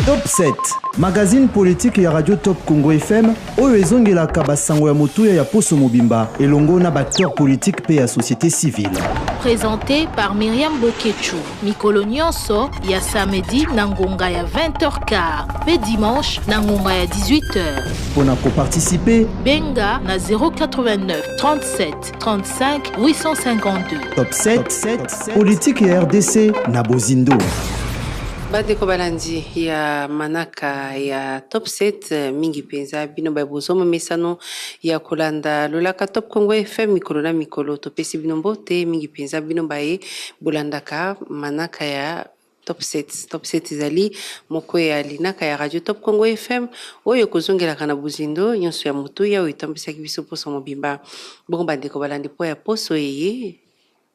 Top 7, magazine politique ya Radio Top Congo FM oyo ezongelaka basango ya motuya ya poso mobimba elongo na baacteur politique mpe ya société civile. Présenté par Myriam Boketshu, mikolo nyonso ya samedi na ngonga ya 20h15 mpe dimanche na ngonga ya 18h. Mpo na koparticiper, benga na 089 37 35 852. Top 7, politique ya RDC na bozindo. Bandeko balandi ya manaka ya Top 7, mingi mpenza bino baye bozwa momesano ya kolanda lolaka Top Congo FM mikolo na mikolo, topesi bino mbote mingi mpenza bino baye bolandaka manaka ya Top 7. Top 7 ezali moko ya linaka ya Radio Top Congo FM oyo ekozongelaka na bozindo nyonso ya motuya oyo etambwisaki biso poso mobimba. Bongo bandeko balandi, mpo ya poso eye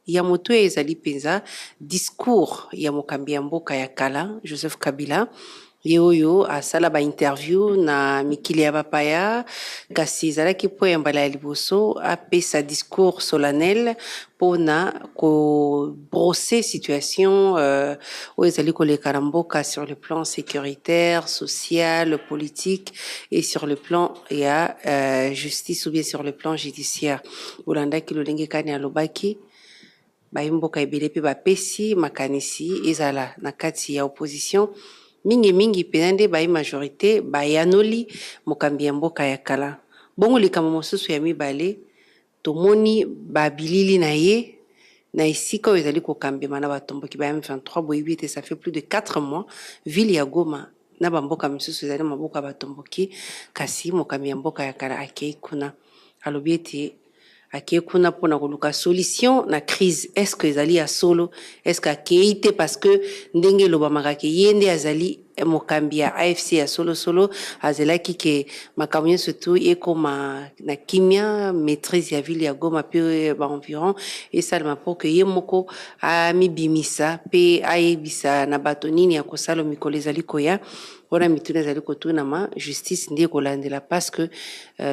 ya motuya ezali mpenza discours ya mokambi ya mboka ya kala Joseph Kabila, ye oyo asala ba interview na mikili ya bapaya, kasi ezalaki mpo ya mbala ya liboso apesa discours solennel mpona kobrosser situation oyo ezali koleka na mboka sur le plan sécuritaire, social, politique et sur le plan ya justice ou bien sur le plan judiciaire. Bolandaki lolenge kani alobaki. Bayi mboka ebele mpe bapesi makanisi, ezala na kati ya opposition, mingimingi mpenza nde bayi majorité bayanoli mokambi ya mboka ya kala. Bongo likambo mosusu ya mibale, tomoni babilili na ye na esika oyo ezali kokambema na batomboki ba M23. Boyebi ete ça fait plus de 4 mois ville ya Goma na bamboka misusu ezali na maboko ya batomboki, kasi mokambi ya mboka ya kala akei kuna. Alobi ete akei kuna mpona koluka solution na crise. Est ce que ezali ya solo? Est ce que akei te parce que ndenge elobamaka ke ye nde azali mokambi ya AFC ya solosolo, azelaki ke makambo nyonso tu ekóma na kimia, maîtrise ya ville ya Goma mpe baenviron esalema, mpo ke ye moko amibimisa mpe ayebisa na bato nini ya kosala mikolo ezali koya? Wana mituna ezali kotunama. Justice nde ekolandela, parce que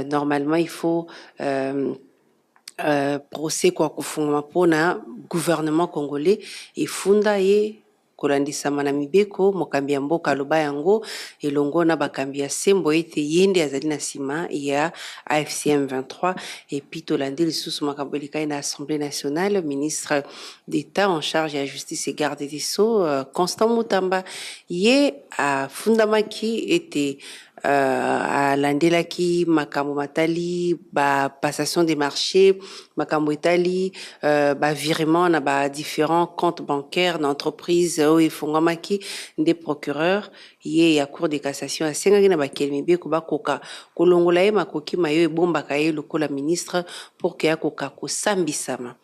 normalement il faut procès kwa kofungama mpona gouvernement congolais efunda ye kolandisama na mibeko. Mokambi ya mboka aloba yango elongo na bakambi ya sembo ete ye nde azali na nsima ya AFC M23. Et puis tolandi lisusu makambo elekai na Assemblée nationale. Ministre d'État en charge ya Justice et garde des Sceaux, Constant Mutamba, ye afundamaki ete alandelaki makambo matali bapassation des marchés, makambo etali bavirement na badifférents comptes bancaires na entreprise oyo efungwamaki. Nde procureur ye ya Cour de cassation asengaki na bakeli mibeko bakoka kolongola ye makoki mayo ebombaka ye lokola ministre pour ke akoka kosambisama.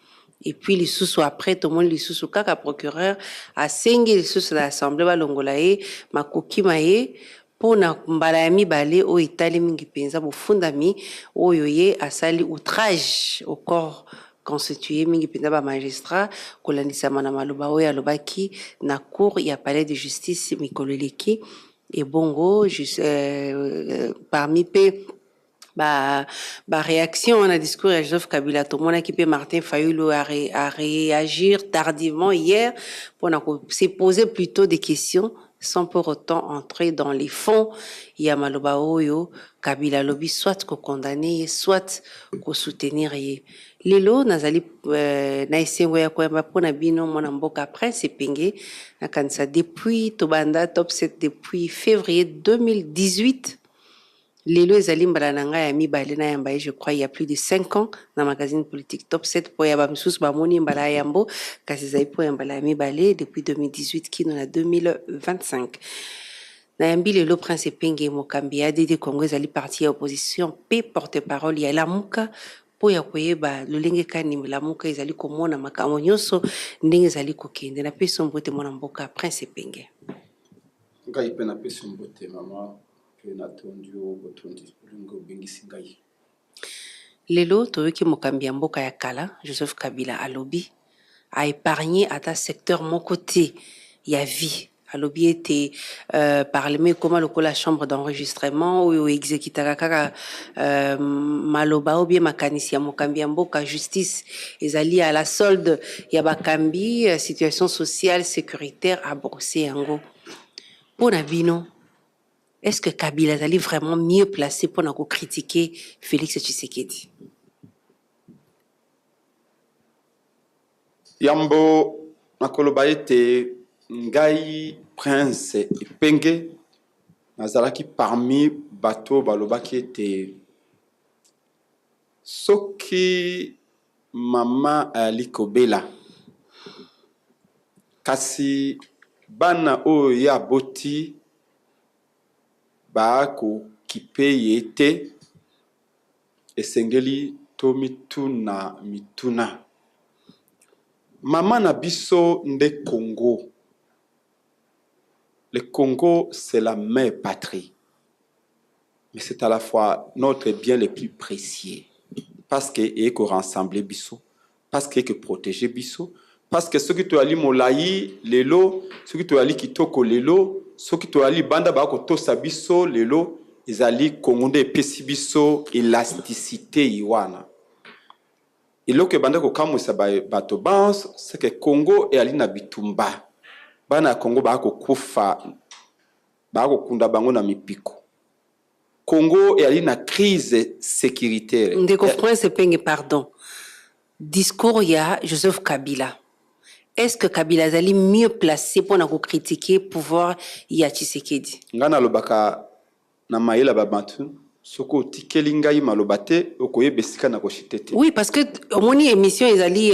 Et puis lisusu après, tomoni lisusu kaka procureur asengi lisusu na Assemblée balongola ye makoki ma ye mpona mbala ya mibale, oyo etali mingi mpenza bofundami oyo ye asali outrage au corps constitué, mingi mpenza bamagistrat, kolandisama na maloba oyo alobaki na cour ya palais de justice mikolo eleki. Ebongo parmi mpe ba réaction wana discours ya Joseph Kabila, tomonaki mpe Martin Fayulu a réagir tardivement hier mpona se poser plutôt des questions sans pour autant entrer dans les fonds ya maloba oyo Kabila alobi, soit kocondamner ye, soit kosoutenir ye. Lelo nazali na esengo ya koyamba mpona bino mwana mboka Prince Epenge. Nakanisa depuis tobanda Top 7, depuis février 2018, lelo ezali mbala na ngai ya mibale nayamba ye. Je crois il y a plus de 5 ans na magazine politique Top 7, mpo ya bamisusu bamoni mbala ya yambo, kasi ezali mpo ya mbala ya mibale depuis 2018 kino na 2025. Nayambi lelo Prince Epenge, mokambi ya ADD Congo, ezali parti ya opposition mpe porte parole ya Lamuka, mpo ya koyeba lolenge kani Lamuka ezali komona makambo nyonso ndenge ezali kokende. Napesi mbote, mwana mboka Prince Epenge. Ngai mpe napesi mbote, mama, mpe natondi yo botondi olingi obengisi ngai. Lelo toyoki mokambi ya mboka ya kala Joseph Kabila alobi aépargne ata secteur moko te ya vie. Alobi ete parlement ekóma lokola chambre d'enregistrement oyo exécutaka kaka maloba ou bien makanisi ya mokambi ya mboka. Justice ezali à la solde ya bakambi. Situation sociale, sécuritaire, abrosse yango. Mpo na bino, Est ce que Kabila azali vraiment mieux placé pona ko critiquer Felix Tshisekedi? Yambo nakoloba ete ngai Prince Epenge nazalaki parmi bato oyo balobaki ete soki mama ayali kobela kasi bana oyo ye aboti bakokipe ye te, esengeli tomituna mituna. Mama na biso nde Congo. Le Congo, c'est la mère patrie. Mais c'est à la fois notre bien le plus précieux. Parce que eye ko rassembler biso, parce que eye ko protéger biso, parce que soki toyali molayi lelo, soki toyali kitoko lelo, soki toyali libanda ba kotosa biso lelo, ezali Congo nde epesi biso elasticité wana. Eloko ebanda kokamwisa bato banso, c'est que Congo eyali na bitumba. Bana ya Congo ba kokufa, ba kokunda bango na mipiko. Congo eyali na crise sécuritaire. Ndeko Prince Epenge, pardon. Discours ya Joseph Kabila. Est-ce que Kabila azali mieux placé pour na critiquer pouvoir ya Tshisekedi? Nga nalobaka na mayela ba bantu, soki otikeli ngai maloba te, okoyeba esika na koshite te. Oui, parce que omoni émission ezali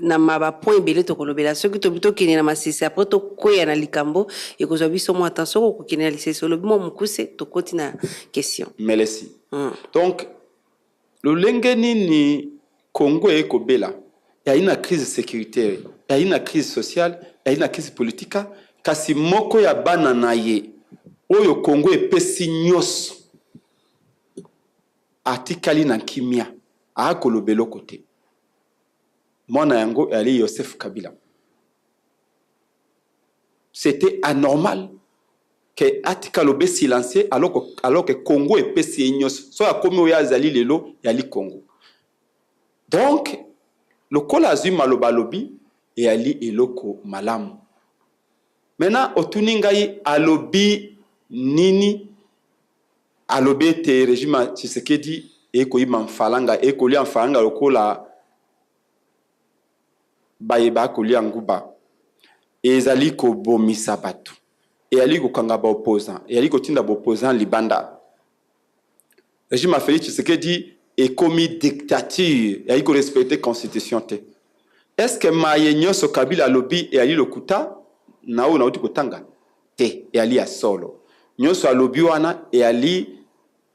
na ma ba point ebele tokolobela. Soki tobi tokende na masese, après tokwea na likambo, ekozwa biso mwa temps. Soki okokende na lisese, olobi mwa mokuse, tokoti na question. Melesi. Donc, lolenge nini Congo ekobela, eyali na crise sécuritaire, eyali na crise sociale, eyali na crise politique, kasi moko ya bana na ye oyo Congo epesi nyonso atikali na kimia, akoloba eloko te. Mwana yango eyali Joseph Kabila. C'était anormal que atikala obe silencieux alors que Congo epesi ye nyonso. So akomi oyo azali lelo yali Congo. Donc lokola azwi maloba alobi eyali eloko malamu. Maintenant otuni ngai alobi nini? Alobi ete régime ya Tshisekedi ekoyima mfalanga, ekolia mfalanga lokola baye bakolia nguba. Ezali kobomisa bato, eyali kokanga ba opposant, eyali kotinda ba opposant libanda. Régime ya Félix Tshisekedi ekomi dictature, eyali korespecte constitution te. Est-ce que maye nyonso Kabila alobi eyali lokuta na oyo nauti kotanga? Te, eyali ya solo. Nyonso alobi wana eyali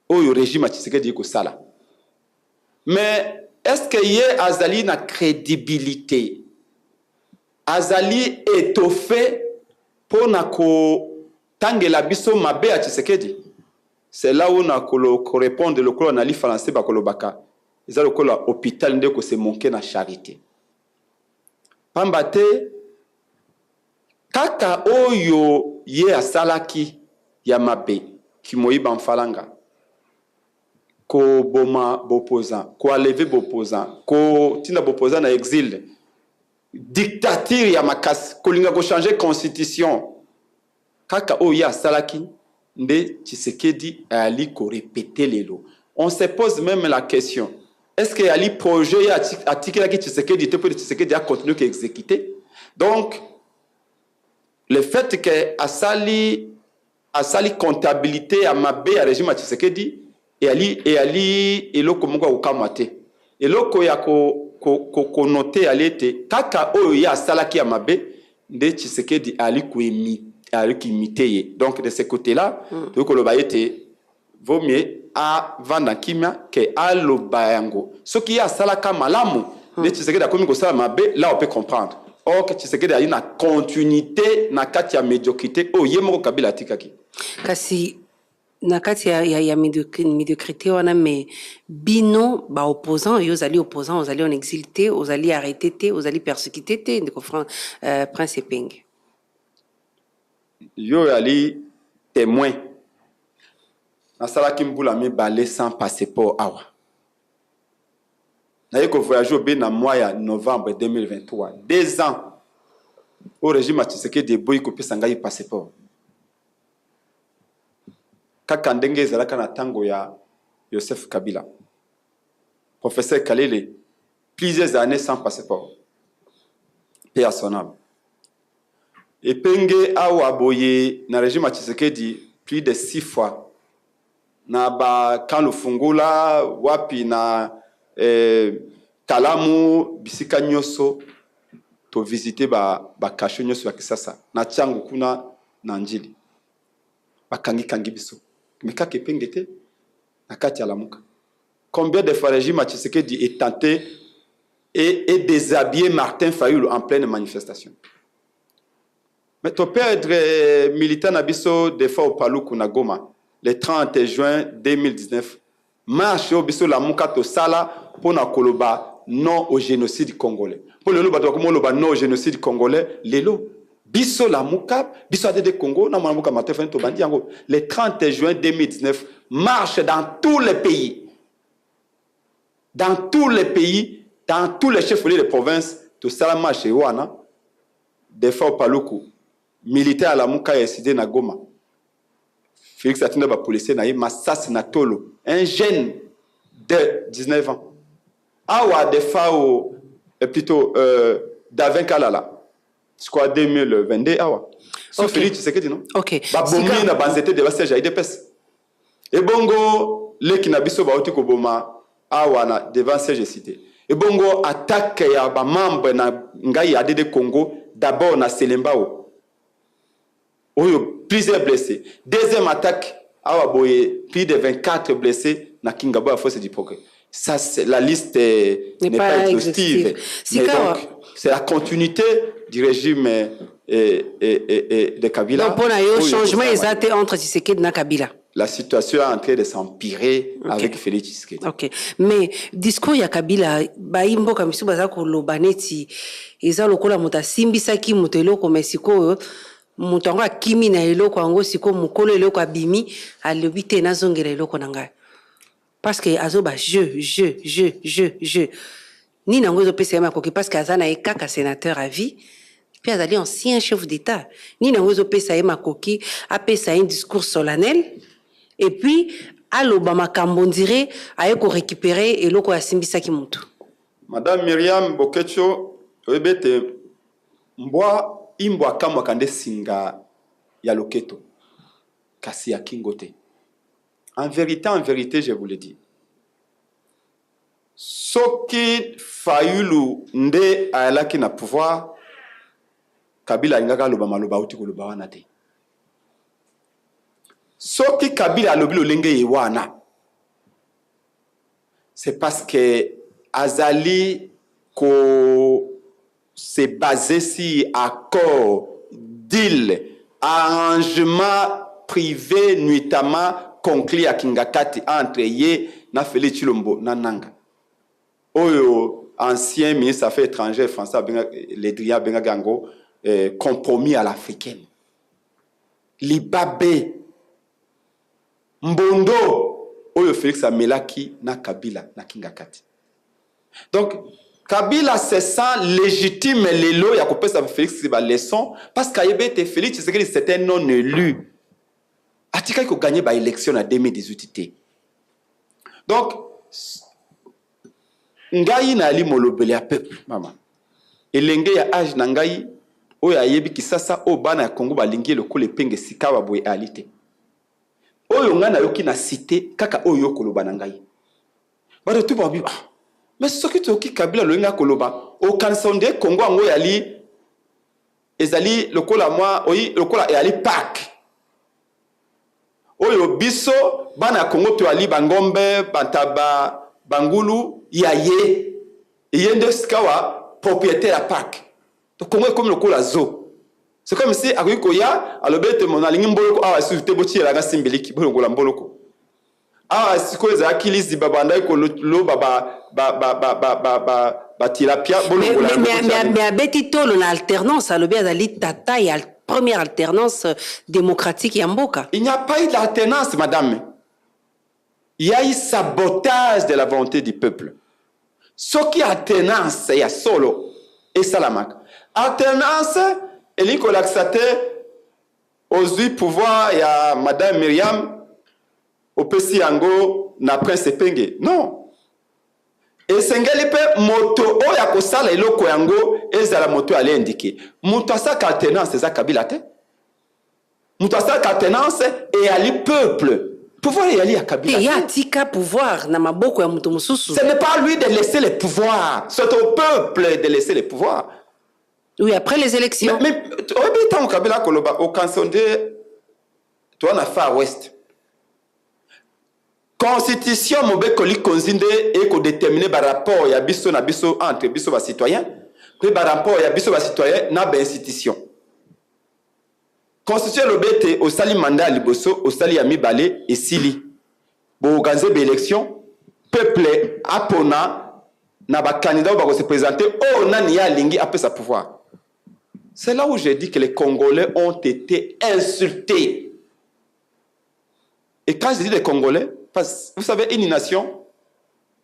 oyo régime ya Tshisekedi ekosala. Mais est-ce que ye azali na crédibilité? Azali étoffé pour na kotangela biso mabe ya Tshisekedi? C'est là où na ko répondre lokola na li français bakolobaka. Eza lokola hôpital nde ko se manquer na charité. Pamba te kaka oyo ye asalaki ya mabe kimoyiba mfalanga, koboma boposant, koaleve boposant, kotinda boposant na exil, dictature ya makasi, kolinga kochanger constitution, kaka oyo ye asalaki nde Tshisekedi ayali korepete lelo. On se pose même la question, est-ce que yali projet ye atikelaki Tshisekedi te mpo Tshisekedi a continuer koexécuter? Donc le fait que asali comptabilité ya mabe ya régime ya Tshisekedi eyali eloko moko ya kokamwa te. Eloko ya konote yali ete kaka oyo ye asalaki ya mabe nde Tshisekedi ali koimite ye. Donc de ce côté-là, tokoki koloba ete vaut mieux avanda kimia ke aloba yango. Soki ye asalaka malamu nde Tshisekedi akomi kosala mabe, là on peut comprendre. Or que Tshisekedi ali na continuité na kati ya médiocrité oyo ye moko Kabila atikaki. Kasi na kati ya médiocrité wana, mais bino ba opposant, yo ozali opposant, ozali en exil te, ozali arrêté te, ozali persécuté te, ndeko Prince Epenge. Yo ali témoin. Nasalaki mbula mibale sans passeport awa. Naye ko voyager obe na mois ya novembre 2023. 2 ans au régime ya Tshisekedi eboyi kopesa ngai passeport. Kaka ndenge ezalaka na tango ya Joseph Kabila. Professeur Kalele, plusieurs années sans passeport. Paix à son âme. Epenge awa boye na régime ya Tshisekedi plus de 6 fois na ba camp Lufungula wapi na Kalamu bisika nyoso to visiter ba cachot nyoso ya Kisasa na Tshangu kuna na Ndjili. Bakangi kangi biso mais kaka Epenge te na kati ya Lamuka. Combien de fois régime ya Tshisekedi est tenté et déshabillé Martin Fayulu en pleine manifestation. Mais to perdre militant na biso des fois au Paluku na Goma le 30 juin 2019 marche oyo biso Lamuka tosala pona koloba non au génocide congolais. Po lelo bato bakoma koloba non au génocide congolais lelo biso Lamuka biso ADD Congo na mwana mboka Martin Fayulu tobandi yango le 30 juin 2019 marche dans tous les pays. Dans tous les pays, dans tous les chefs-lieux de province, tout ça marche wana. Des fois au Paluku, militaire à la Lamuka ya Sidé na Goma. Félix atinda ba policier na ye masasi na tolo, un jeune de 19 ans. Awa des fois au, et plutôt Davin Kalala. C'est quoi 2022 awa. Sous Félix Tshisekedi non? Ba bomi na banzete de ba siège ya UDPS. Et bongo leki na biso ba oti koboma awa na devant siège cité. Et bongo attaque ya ba membre na ngai ya ADD Congo d'abord na Selembao. Oyo plusieurs blessés. Deuxième attaque awa boye plus de 24 blessés na Kingabwa ya force du progrès. Ça c'est la liste n'est n'est pas pas exhaustive. exhaustive. Mais Sikawa. donc c'est la continuité du régime de Kabila. Donc pour na yo Oyo changement kosala. ezate entre Tshisekedi na Kabila. La situation est en train de s'empirer avec Félix Tshisekedi. Ok. Mais discours ya Kabila bayi mboka misu baza koloba neti eza lokola moto asimbisaki moto eloko mais sikoyo moto yango akimi na eloko yango sikoyo mokolo eloko abimi alobi te nazongela eloko na ngai. Parce que azoba je, je, je, je, je. Nini yango ezopesa ye makoki parce que aza na ye kaka sénateur à vie. Puis azali ancien chef d'État. Nini yango ezopesa ye makoki apesa ye un discours solennel. Et puis, aloba makambo ndire aye ko récupérer eloko ya simbisaki mutu. Madame Myriam Boketsho, oyebete mbwa imbwa kamwa kande singa ya loketo kasi ya kingo te. En vérité, en vérité, je vous le dis. Soki Fayulu nde ayalaki na pouvoir, Kabila alingaka aloba maloba auti koloba wana te. Soki Kabila alobi lolenge ye wana, c'est parce que azali ko se baser sur accord, deal, arrangement privé nuitamment conclu à Kingakati entre ye na Félix Tshilombo na Nanga. Oyo ancien ministre des Affaires étrangères français abenga, Le Drian abenga gango, compromis à l'africaine. Libabe Mbondo oyo Félix amelaki na Kabila na Kingakati. Donc Kabila se sent légitime lelo ya kopesa Félix ba leçon parce qu'ayebete Félix Tshisekedi c'est un non élu. Atikaki ko gagner ba élection na 2018 te. Donc ngai na ali molobeli ya peuple mama. Elenge ya âge na ngai oyo ayebi kisasa oyo bana ya Congo balingi lokola epenge sika ba boye ali te. Oyo ngai nayoki na cité kaka oyo yo koloba na ngai. Bato tu babi, ah, mais soki toyoki Kabila loyenga koloba, okanisa nde Congo yango yali ezali lokola mwa, oyi, lokola eyali parc. Oyo biso bana ya Congo toyali bangombe, bantaba, bangulu ya ye. Ye nde sikawa propriétaire ya parc. To Congo ekomi lokola zoo. C'est comme si akoki koya alobi ete mono alingi mboloko awa lisusu te, botielaka simbiliki, bolongola mboloko. Awa sikoyo ezalaki liziba, bandaki koloba ba tilapia, bolongola yango, botia Mais abeti tolo na alternance, alobi azali tata ya première alternance démocratique ya mboka. Il n'y a pas eu d'alternance, madame. Il y a eu sabotage de la volonté du peuple. Ce qui alternance ya solo et salamaka. Alternance elingi kolakisa te ozwi pouvoir ya madame Myriam, Opesi yango na Prince Epenge. Non, esengeli mpe moto oyo akosala eloko yango ezala moto oyo alendike. Moto asalaka alternance eza Kabila te. Moto asalaka alternance eyali peuple. Pouvoir eyali ya Kabila. Te, ye atika pouvoir na maboko ya moto mosusu. Ce n'est pas lui de laisser le pouvoir, c'est au peuple de laisser le pouvoir. Oui, après les élections. Mais oyebi, ntango Kabila akoloba, okanisa nde toza na Far West. Constitution, mobeko likonzi nde ekodéterminer barapport ya biso na biso, entre biso bacitoyen, mpe barapport ya biso bacitoyen na bainstitution. Constitution elobi ete osali mandat ya liboso, osali ya mibale, esili, boorganiser baélection, peuple apona na bacandidat oyo bakose présenter, oyo nani ye alingi apesa pouvoir. C'est là où j'ai dit que les Congolais ont été insultés. Et quand je dis les Congolais, parce que vous savez, une nation,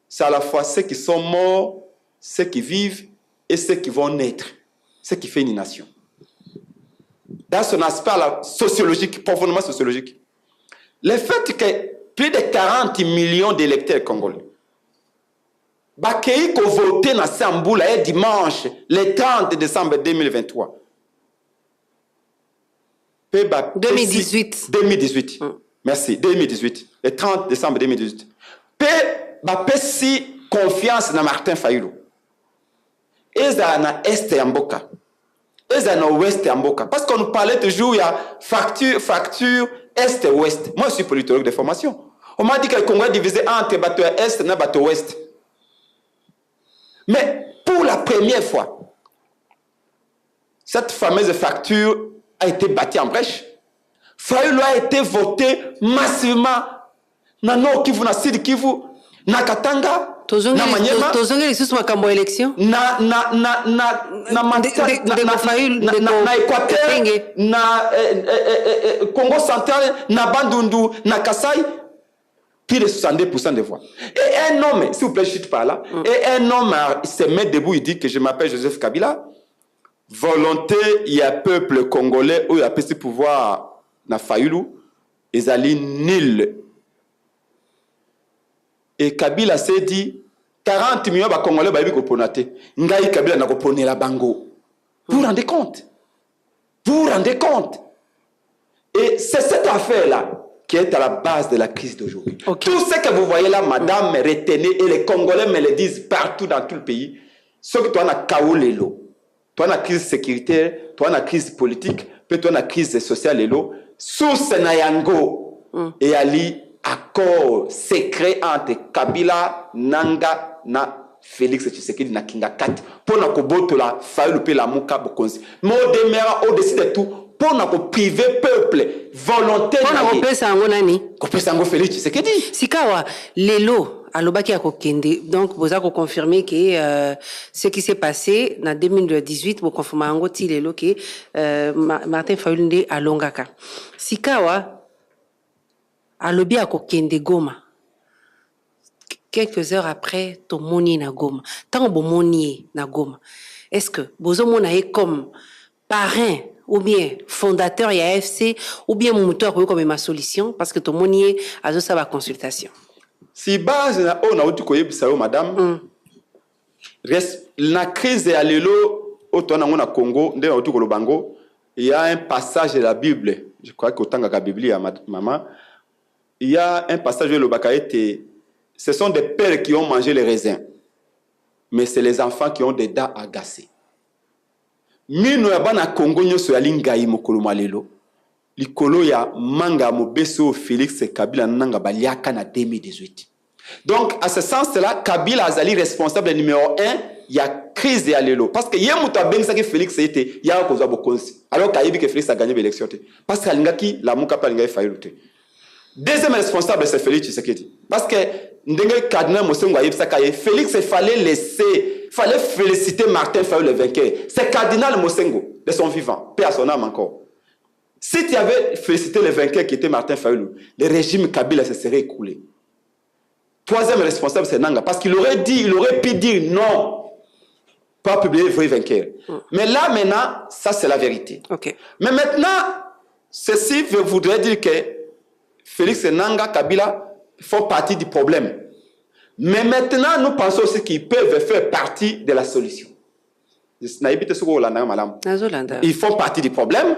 c'est à la fois ceux qui sont morts, ceux qui vivent et ceux qui vont naître. Ce qui fait une nation. Dans son aspect là, sociologique, profondément sociologique. Le fait que plus de 40 millions d'électeurs congolais bakei kovoter na se ya mbula ye dimanche le 30 décembre 2023 mpe 2018. 2018, merci, 2018, le 30 décembre 2018, mpe bapesi confiance na Martin Fayulu, ezala na est ya mboka, ezala na ouest ya mboka, parce qu'on nous parlait toujours ya fracture, fracture est ouest. Moi, je suis politologue de formation. On m'a dit que le Congo est divisé entre bato ya est na bato ouest. Mais pour la première fois, cette fameuse fracture a été battue en brèche. Fayulu a été voté massivement na Nord Kivu, na Sud Kivu, na Katanga, na Manyema. Tozongeli lisusu makambo ya élection. Na Ndeko Fayulu, ndeko na Équateur, Epenge. Na Congo central, na Bandundu, na Kasai, plus de 62% des voix. Et un homme, s'il vous plaît, je chute par là, et un homme se met debout, il dit que je m'appelle Joseph Kabila. Volonté ya peuple congolais oyo apesi pouvoir na Fayulu ezali nul. Et Kabila s'est dit: 40 millions bacongolais bayebi kopona te, ngai Kabila nakoponela bango. Vous vous rendez compte? Vous vous rendez compte? Et c'est cette affaire là qui est à la base de la crise d'aujourd'hui. Tout ce que vous voyez là, madame, retenez, et les Congolais me le disent partout dans tout le pays, soki toza na chaos lelo, toza na crise sécuritaire, toza na crise politique, mpe toza na crise sociale lelo, source na yango eyali accord secret entre Kabila, Nanga na Félix Tshisekedi na Kingakati mpo na kobotola Fayulu mpe Lamuka bokonzi, mais odemera au-dessus de tout mpo na kopriver peuple volonté mpona na ye. Kopesa yango nani? Kopesa yango Félix Tshisekedi. Sikawa lelo alobaki akokende, donc boza koconfirmer ke ce qui s'est passé na 2018, boconfirma yango ti lelo ke Martin Fayulu nde alongaka. Sikawa alobi akokende Goma. Quelques heures après, tomoni ye na Goma. Ntango bomoni ye na Goma, est ce que bozomona ye comme parrain ou bien fondateur ya AFC ou bien moto akoki komema solution? Parce que tomoni ye azosala baconsultation. Si base na oyo nauti koyebisa yo, madame, na crise ya lelo oyo toza nango na Congo, nde nauti koloba yango, il y a un passage de la Bible, je crois que otangaka Biblia, mama, il y a un passage oyo elobaka ete ce sont des pères qui ont mangé les raisins, mais c'est les enfants qui ont des dents agacées. Mino ya bana Congo nyonso yali ngai mokolo mwa lelo likolo ya manga ya mobeso oyo Félix, Kabila na Nanga baliaka na 2018. Donc, à ce sens là, Kabila azali responsable numéro 1 ya crise ya lelo, parce que ye moto abengisaki Félix ete yaka kozwa bokonzi, alors qu'ayebi ke Félix agagné baélection te, parce que alingaki Lamuka mpe alingaki Fayulu te. Deuxième responsable, c'est Félix Tshisekedi, parce que ndenge cardinal Monsengwo ayebisaka ye, Félix, fallait laisser, fallait féliciter Martin Fayulu le vainqueur. C'est cardinal Monsengwo de son vivant, paix à son âme encore. Si tu avais félicité le vainqueur qui était Martin Fayulu, le régime Kabila se serait écroulé. Troisième responsable, c'est Nanga, parce qu'il aurait dit, il aurait pu dire non, pas publier le vrai vainqueur. Mais là, maintenant, ça c'est la vérité. Mais maintenant, ceci voudrait dire que Félix Nanga Kabila font partie du problème. Mais maintenant, nous pensons aussi qu'ils peuvent faire partie de la solution. Nayebi te soki olandanga malamu. Nazolanda. Ils font partie du problème.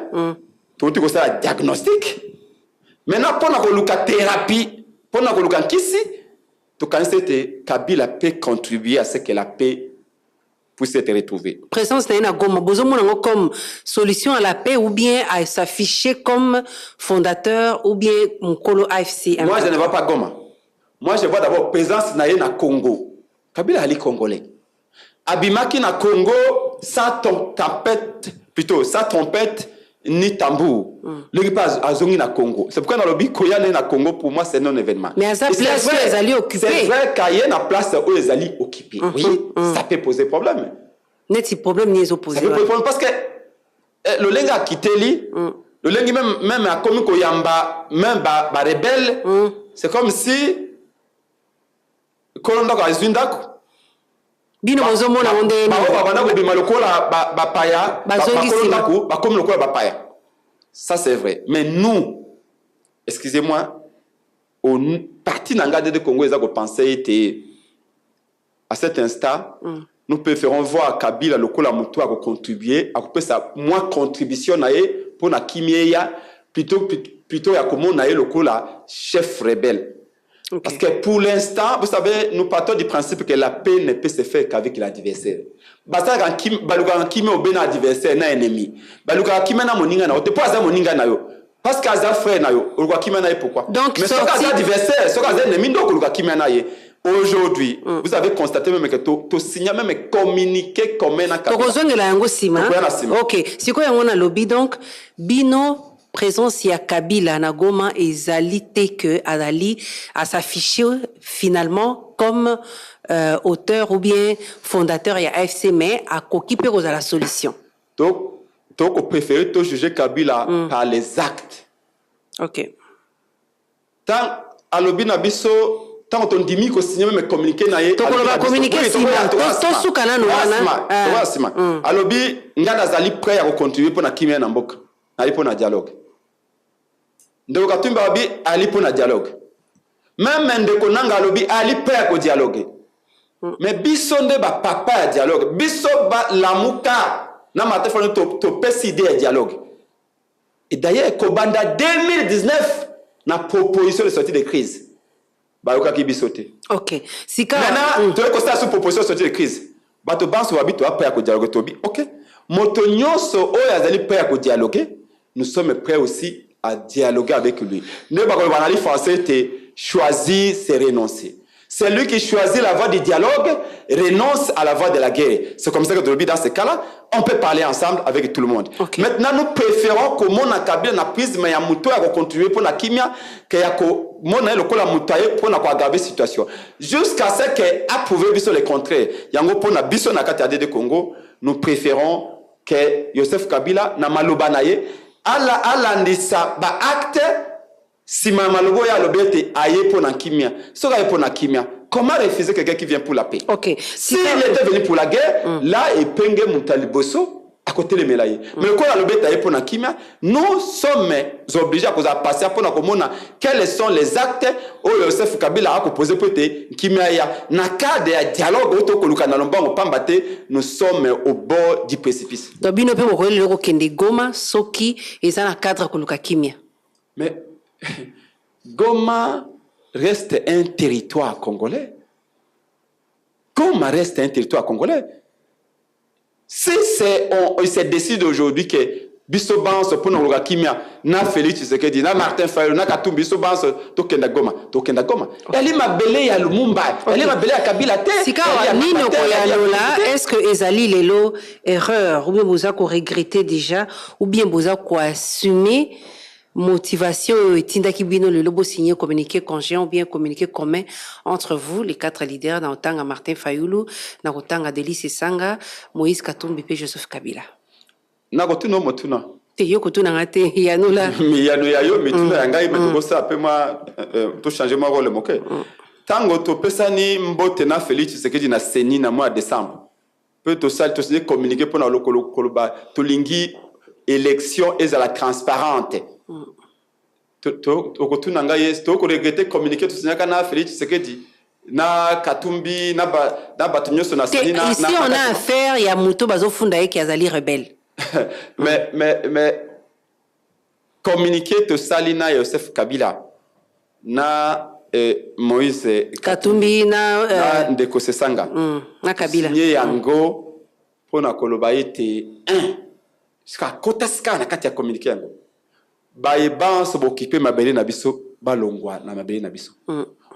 Touti kosala diagnostic. Maintenant, mpona koluka thérapie, mpona koluka nkisi, tokanisi ete Kabila peut contribuer à ce que la paix puisse être retrouvée. Présence na ye na Goma, bozomona yango comme solution à la paix ou bien à s'afficher comme fondateur ou bien mokolo AFC? Moi, je ne vois pas Goma. Moi, je vois d'abord présence na ye na Congo. Kabila ali congolais. Abimaki na Congo sans tempête, plutôt sans trompette ni tambour. Ndenge mpe azongi na Congo. C'est pourquoi nalobi koya na ye na Congo, pour moi, c'est non événement. Mais aza Et c'est place vrai, oyo ezali occupé. C'est vrai qu'aye na place oyo ezali occupé. Oui, ça peut poser problème. Neti problème nini ezopose? Ça peut poser problème parce que lolenge akiteli, lolenge même akomi koyamba même ba rebelle, c'est comme si kolo ndako azwi ndako. Bino bozomona ngo ndenge Bango nini? Babanda kobima lokola bapaya, Bazongi bakolo nsima. ndako bakomi lokola bapaya. Ça, c'est vrai, mais nous, excusez-moi, au parti na nga de Congo eza kopense ete à cet instant, nous préférons voir Kabila lokola moto akocontribue, akopesa mwa contribution na ye mpo na kimia eya, plutôt ya komona ye lokola chef rebelle. Parce que pour l'instant, vous savez, nous partons du principe que la paix ne peut se faire qu'avec l'adversaire. Basalaka balukaka kimia obe na adversaire, na ennemi. Balukaka kimia na moninga na yo te, po aza moninga na yo. Parce que aza frère na yo, oluka kimia na ye pourquoi? Donc, Mais soki aza adversaire, soki aza ennemi, nde okoluka kimia na ye. Aujourd'hui, vous avez constaté même que to signa même communiqué commun na Kabila. Tokozongela yango nsima. Tokoya na nsima. Ok, sikoyo yango nalobi, donc bino, présence ya Kabila na Goma ezali te que azali as'afficher finalement comme auteur ou bien fondateur ya AFC, mais akoki mpe kozala solution? Donc, toko préférer to juger Kabila par les actes. Tant alobi na biso, ntango tondimi kosigne même communiqué na ye. Tokoloba communiqué nsima. Tosuka nanu wana. Ah. Tokoya nsima. Alobi: ngai nazali prêt ya kocontribue mpo na kimia na mboka, nali mpo na dialogue. Ndeko Katumbi alobi ali mpo na dialogue. Même ndeko Nanga alobi ali prêt ya kodialogue. Mais biso nde bapapa ya dialogue, biso balamuka na Martin Fayulu, topesi idée ya dialogue. Et d'ailleurs, kobanda 2019 na proposition de sortie de crise, bayokaki biso te. Ok, sika Maintenant, toyei kosala so proposition de sortie de crise, bato banso babi toya prêt ya kodialogue. Tobi ok, moto nyonso oyo azali prêt ya kodialogue, nous sommes prêts aussi à dialoguer avec lui. Nde bakoloba na li français te: choisir, c'est renoncer. Celui qui choisit la voie du dialogue renonce à la voie de la guerre. C'est comme ça que tolobi, dans ce cas-là, on peut parler ensemble avec tout le monde. Maintenant, nous préférons komona Kabila na prisme ya moto ya kocontribue mpo na kimia ke ya komona ye lokola moto aye mpo na koaggrave situation, jusqu'à ce que approuve biso le contraire. Yango mpo na biso na kati ya DD Congo, nous préférons que Joseph Kabila na maloba na ye ala alandisa baacte nsima ya maloba oyo alobi ete aye mpo na kimia. Soki aye mpo na kimia, comment refuser quelqu'un qui vient pour la paix? S'il était venu pour la guerre, là, epenge moto ya liboso akotelemela ye. Mais lokola alobi ete aye mpo na kimia, nous sommes obligés ya kozala patient mpo na komona quels sont les actes oyo Joseph Kabila akopose mpo ete kimia ya na cadre ya dialogue oyo tokoluka na lombango, pamba te nous sommes au bord du précipice. Donc bino mpe bokoki lelo kokende Goma soki eza na cadre ya koluka kimia? Mais Goma reste un territoire congolais. Goma reste un territoire congolais. Si on se décide aujourd'hui que biso banso mpona koluka kimia na Félix Tshisekedi, na Martin Fayulu, na Katumbi, biso banso tokenda Goma, tokenda Goma. Yali mabele ya Lumumba, yali mabele ya Kabila te. Sikawa yali ya nini Mama te, yali ya okoyanola? Félix te. Est ce que ezali lelo erreur ou bien boza koregrete déjà ou bien boza koassume motivation oyo etindaki bino lelo bosigne communiqué conjoint ou bien communiqué commun entre vous les quatre leaders, na kotanga Martin Fayulu, na kotanga Delly Sesanga, Moïse Katumbi mpe Joseph Kabila? Nakotuna motuna. Te, yo kotunanga te, yanola. Miyano ya yo, mituna ya ngai, me tokosala mpe mwa tochange mwa role moke. Ntango topesani mbote na Félix Tshisekedi na CENI na mois ya décembre, mpe tosali, tosali communiqué mpona koloba tolingi élection ezala transparente. Okotuna ngai ye, tokoregretter communiqué tosignaka na Félix Tshisekedi, na Katumbi, na bato nyonso na Te, ici on a affaire ya moto bazofunda ye ke azali rebelle. Mais communiqué tosali na Joseph Kabila, na Moïse Katumbi, na, na ndeko Sesanga, na Kabila. Signé yango mpona koloba ete un sika akota sika na kati ya communiqué yango, baye banso bokipe mabele na biso balongwa na mabele na biso.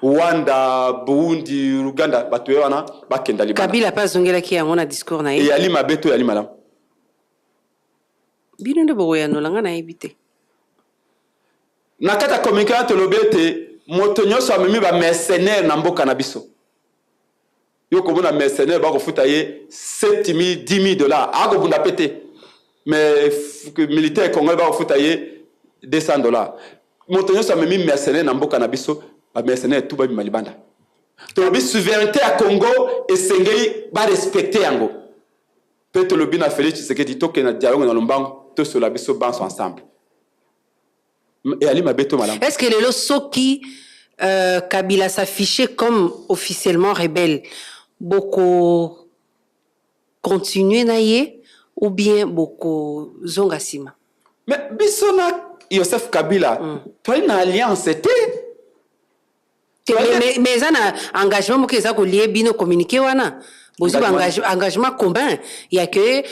Rwanda, Burundi, Uganda, bato ye wana bakenda libanda. Kabila mpe azongelaki yango na discours na ye. Eyali mabe to eyali malamu? Bino nde bokoyanola, nga nayebi te. Na kati ya communiqué wana, tolobi ete moto nyonso amemi bamercenaire na mboka na biso, yo komona mercenaire bakofuta ye 7000, 10 000 dollars, akobunda pe te, mais militaire congolais bakofuta ye 200 dollars. Moto nyonso amemi mercenaire na mboka na biso, bamercenaire tu babima libanda. Tolobi souveraineté ya Congo esengeli barespecter yango. Mpe tolobi na Félix Tshisekedi, tokende na dialogue na lombango, tosola biso banso ensemble. Eyali mabe to malamu? Est ce que lelo soki Kabila s'affichait comme officiellement rebelle, boko continuer na ye ou bien bokozonga nsima? Mais biso na Joseph Kabila toali na alliance te. Mais eza na engagement moko eza kolier bino, communiqué wana bozwi engagement commun ya ke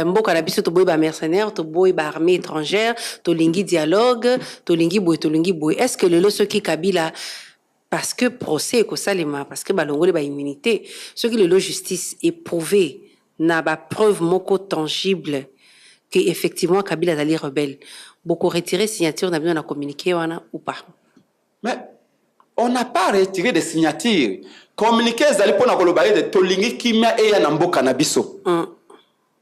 mboka na biso, toboyi bamercenaire, toboyi baarmée étrangère, tolingi dialogue, tolingi boye, tolingi boye. Est ce que lelo soki Kabila, parce que procès ekosalema, parce que balongoli baimmunité, soki lelo justice éprouvé na bapreuve moko tangible que effectivement Kabila azali rebelle, bokoretirer signature na bino na communiqué wana ou pas? Mais on n'a pas retiré de signature. Communiqué ezali mpona koloba ete tolingi kimia eya na mboka na biso.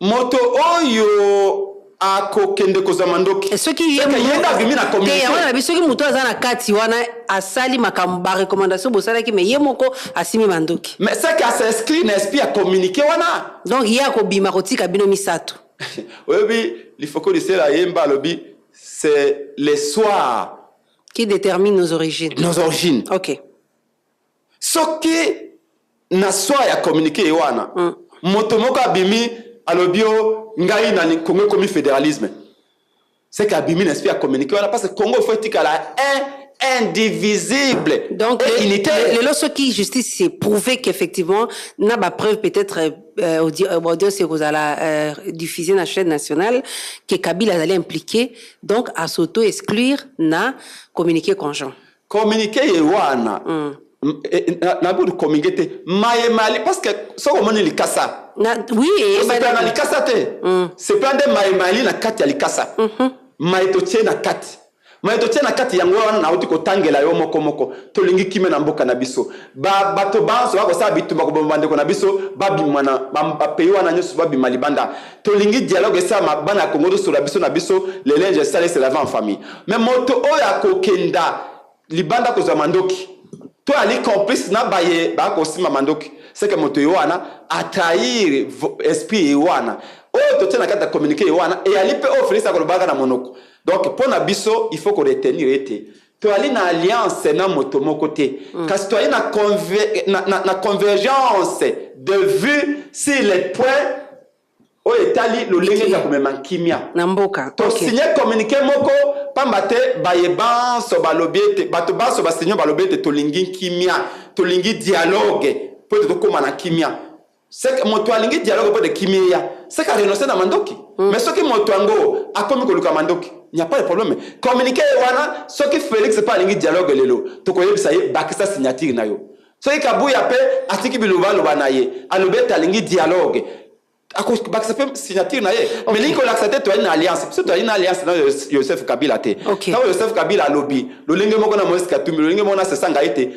Moto oyo akokende kozwa mandoki, soki ye nde abimi na communiqué yango na biso, soki moto aza na kati wana asali makambo barecommandation bosalaki, mais ye moko asimi mandoki? Mais c'est que as'inscrit na esprit ya communiqué wana. Donc ye akobima kotika bino misato? Oyebi, Lifoko Lisela ayemba, alobi: "C'est le soir qui détermine nos origines." Nos origines. Soki na soir ya communiqué ye wana, moto moko abimi, alobi: "O ngai na Congo ekomi fédéralisme", c'est que abimi na esprit ya communiqué wana, parce que Congo faut etikala un, indivisible. Donc et unitaire. Lelo soki justice éprouvé qu'effectivement na bapreuve, peut-être audience ekozala diffusée na chaîne nationale, que Kabila azali impliqué, donc asauto exclure na communiqué conjoint? Communiqué ye wana, nabudu communiqué te, mayemali, parce que soki omoni likasa, na, oui. Osepela na likasa te, sepela nde mayemali na kati ya likasa. Maye totie na kati, maye totie na kati yango wana nauti kotangela yo moko moko. Tolingi kimia na mboka na biso. Bato banso bakosala bitumba, koboma bandeko na biso, babima na bapays wana nyonso, babima libanda. Tolingi dialogue esalama, bana ya Kongo tosola biso na biso, le linge sale se lave en famille. Mais moto oyo akokenda libanda kozwa mandoki to ali complice na baye bakosimba mandoki, c'est que moto ye wana atrahir esprit ye wana oyo totie na kati ya communiqué ye wana. Eyali mpe oyo Félix akolobaka na monoko. Donc mpo na biso, il faut koretenir ete toyali na alliance na moto moko te. Kasi toyali na convergence de vue sur les points oyo etali lolenge ya komema kimia na mboka. Tosinye communiqué moko pamba te baye banso balobi ete, bato banso basinye, balobi ete tolingi kimia, tolingi dialogue mpo ete tokóma na kimia. Seke moto alingi dialogue mpo ete kimia eya, seke arenonce na mandoki. Mais soki moto yango akomi koluka mandoki, n'y a pas de problème. Communiqué ye wana, soki Félix mpe alingi dialogue lelo, tokoyebisa ye: bakisa signature na yo. Soki Kabuya mpe atiki bilobaloba na ye, alobi ete alingi dialogue, akobakisa mpe signature na ye. Mais lingi kolakisa te toyali na alliance. Biso toyali na alliance na Joseph Kabila te. Ntango Joseph Kabila alobi lolenge moko na Moïse Katumbi, lolenge moko na Sesanga, ete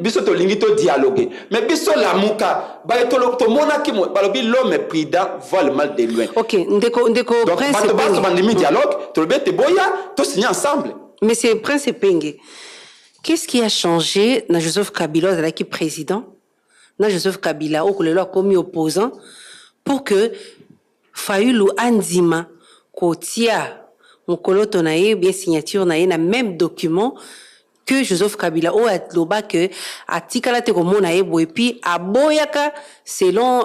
biso tolingi todialogue, mais biso Lamuka baye tomonaki, balobi: "L'homme prudent voit le mal de loin." Ok, ndeko, ndeko. Donc bato baso bandimi dialogue, tolobi ete boya tosigne ensemble. Monsieur Prince Epenge, qu'est-ce qui a changé na Joseph Kabila azalaki président, na Joseph Kabila oyo lelo akomi opposant, pour que Fayulu andima kotia mokoloto na ye, bien signature na ye na même document que Joseph Kabila oyo aloba ke atikala te komona ye boye, puis aboyaka selon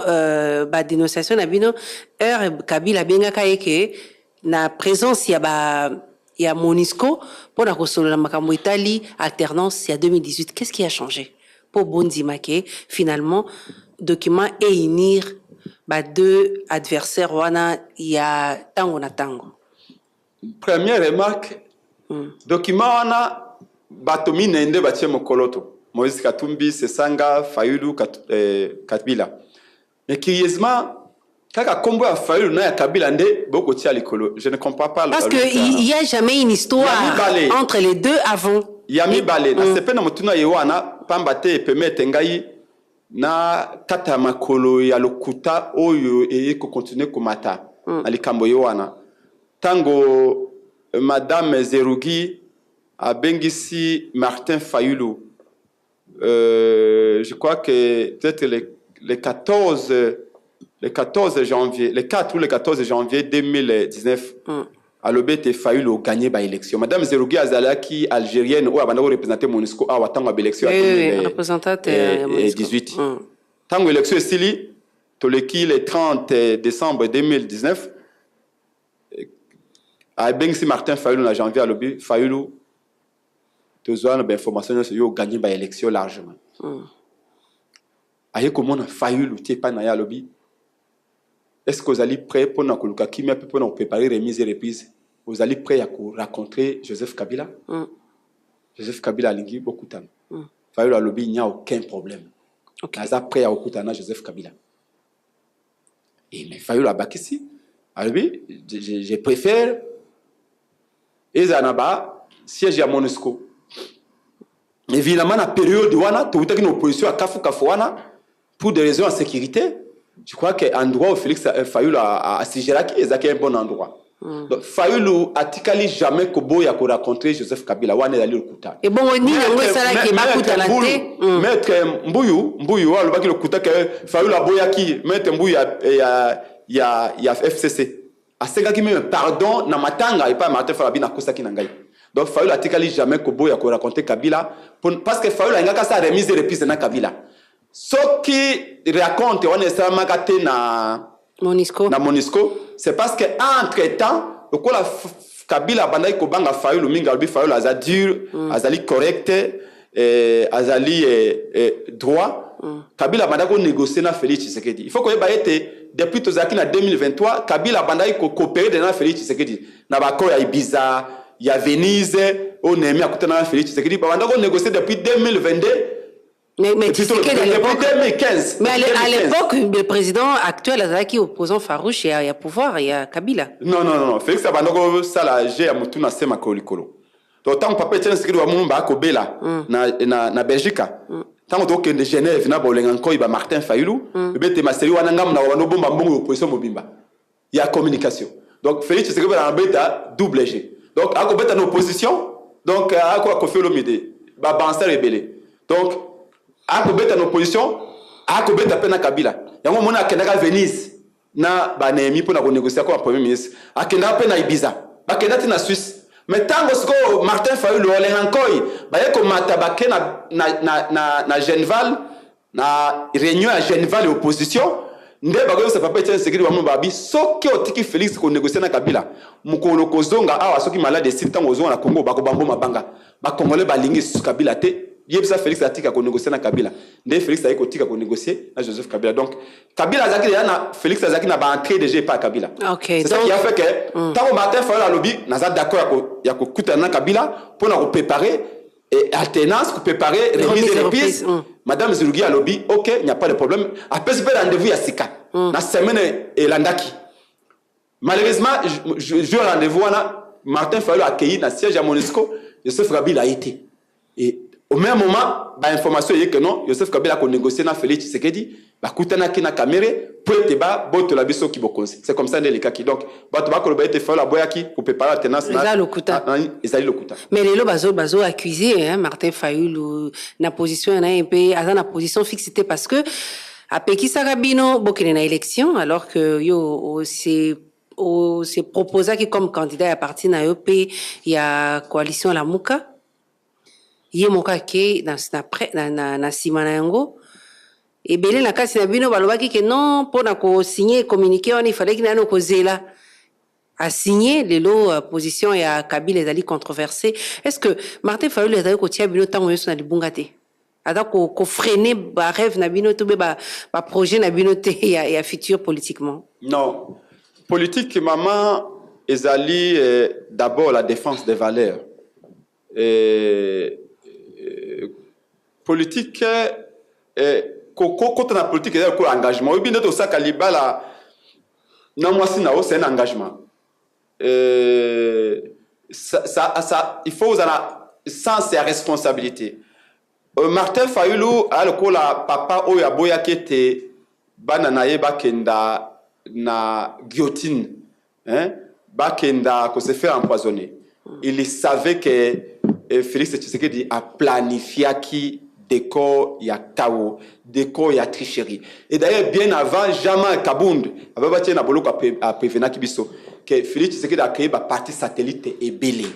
badénonciation na bino, heure Kabila abengaka ye ke na présence ya ba ya MONUSCO mpona kosolola makambo etali alternance ya 2018. Qu'est-ce qui a changé mpo bondima ke finalement document eunir ba deux adversaires wana ya ntango na ntango? Première remarque, document wana, bato minei nde batie mokoloto: Moïse Katumbi, Sesanga, Fayulu, Kabila. Mais curieusement, kaka nkombo ya Fayulu na ya Kabila nde bokotia likolo. Je ne comprends pas. Parce que il y a jamais une histoire entre les deux avant. Ya mibale, nasepe na motuna ye wana, pamba te epermettre ngai na kata ya makolo ya lokuta oyo eye kocontinuer komata na likambo ye wana. Ntango Madame Zerugi abengisi Martin Fayulu, je crois que peut-être le 14 janvier, le 4 ou le 14 janvier 2019, alobi ete Fayulu ogagner baélection. Madame Zerugi azalaki Algérienne oyo abanda koreprésenter MONUSCO awa ntango ya baélection ya 2018. Ntango élection esili, toleki le 30 décembre 2019, abengisi Martin Fayulu na janvier, alobi: "Fayulu, tozwa na bainformation nyonso, yo ogagner baélection largement." Aye komona Fayulu te epai na ye, alobi: "Est ce que ozali prêt mpona koluka kimia mpe mpona kopréparer remise et reprise? Ozali prêt ya korencontrer Joseph Kabila?" Joseph Kabila alingi bokutana. Fayulu alobi: "Il n'y a aucun problème. Naza prêt ya kokutana na Joseph Kabila." Et mais Fayulu abakisi, alobi: Je préfère ezala na ba siège ya MONUSCO." Évidemment, na période wana towutaki na opposition ya kafukafu wana, pour des raisons de sécurité, je crois que endroit où Félix Fayulu asigeraki ezalaki un bon endroit. Donc Fayulu atikali jamais koboya korencontrer Joseph Kabila. Wana ezali lokuta. Ebongo nini yango esalaki bakutana te? Maître Mbuyu, Mbuyu oyo alobaki lokuta ke Fayulu aboyaki, Maître Mbuyu ya FCC, asengaki même pardon na matanga epai ya Martin Fayulu, abi: "Nakosaki na ngai." Donc Fayulu atikali jamais koboya korencontrer Kabila, parce que Fayulu alingaki asala remise et reprise na Kabila. Soki rencontre wana esalamaka te na MONUSCO, na MONUSCO, c'est parce que entre temps, lokola Kabila abandaki kobanga Fayulu mingi, alobi Fayulu aza dur, azali correct, azali droit. Kabila abandaki konégocier na Félix Tshisekedi. Il faut koyeba ete depuis tozalaki na 2023, Kabila abandaki kocoopérer de na Félix Tshisekedi na baaccord ya Ibiza, ya Venise, oyo Néhémie akutana na Félix Tshisekedi. Babandaki konégocier depuis 2022. Mais Tshisekedi, à l'époque, 2015. Mais à l'époque, le président actuel azalaki opposant farouche, il y a pouvoir, il y a Kabila. Non, non, non, Félix abanda kosala jeu ya motu na se makolo likolo. Donc ntango papa Etienne Tshisekedi wa Mulumba akobela na Belgique, ntango tokende Genève na bolenga nkoi ba Martin Fayulu, ebete maseri wana ngambo na bando bomba mbongo ya opposition mobimba ya communication. Donc Félix Tshisekedi na beta double jeu. Donc akobeta na opposition, donc ako Koffi Olomide ba banser ebele. Donc akobeta na opposition, akobeta mpe na Kabila. Yango omoni akendaka Venise na baNéhémie mpona konégocier akoma premier ministre, akendaka mpe na Ibiza, bakenda ti na Suisse. Mais ntango sikoyo Martin Fayulu, Olenga Nkoi baye komata, bake na Genval, na réunion ya Genval ya opposition, nde bakoyebisa papa Etienne Tshisekedi bamo babi: "Soki otiki Félix konégocier na Kabila, mokolo kozonga awa, soki malade esili, ntango ozonga na Congo, bakobambo mabanga. Bakongolais balingi lisusu Kabila te. Yebisa Félix atika konégocier na Kabila." Nde Félix aye kotika konégocier na Joseph Kabila. Donc Kabila azalaki deja na, Félix azalaki na baentrée de jeu epai ya Kabila. C'est ça qui a fait que ntango Martin Fayulu alobi: "Naza d'accord ya kokutana na Kabila mpona kopréparer et alternance, kopréparer remise et reprise", Madame Zerugi alobi: "Ok, il n'y a pas de problème." Apesi mpe rendez-vous ya sika na semaine elandaki. Malheureusement, jour rendez-vous wana, Martin Fayulu akei na siège ya MONUSCO, Joseph Kabila aye te. Et au même moment, bainformation eye ke non, Joseph Kabila akonégocier na Félix Tshisekedi, bakutanaki na Kamerhe po ete babotola biso ki bokonzi. C'est comme ça nde elekaki. Donc bato bakoloba ete Fayulu aboyaki kopréparer alternance, eza lokuta. Ezali lokuta. Mais lelo bazo accuser, hein, Martin Fayulu na position na ye mpe aza na position fixe te, parce que apekisaka bino bokende na élection alors que yo c'est Se proposaki comme candidat ya parti na yo mpe ya coalition Lamuka. Ye moko ake na, na, na, na, na nsima na yango. Ebele na kasi na bino balobaki ke non, mpo na kosigne communiqué wana ifalaki nano kozela asigné. Lelo position ya Kabila ezali controversé. Est ce que Martin Fayulu azali kotia bino ntango nyonso na libunga te, aza kofreiner barêve na bino to mpe baprojet na bino te ya futur politiquement? Non, politique, maman, ezali d'abord la défense des valeurs. Politique, kota na politique eza lokola engagement. Oyebi nde tosaka libala na mwasi na yo, c'est un engagement. Ça, il faut ozala sens ya responsabilité. Martin Fayulu aya lokola papa oyo aboyaki ete bana na ye bakenda na guillotine, hein? Bakenda ko se faire empoisonner. Il savait que Félix Tshisekedi a planifiaki décor ya chaos, décor ya tricherie. Et d'ailleurs, bien avant, Jean-Marc Kabund ababatie na boloko, aprévenaki biso que Félix Tshisekedi a créé ba parti satellite ebele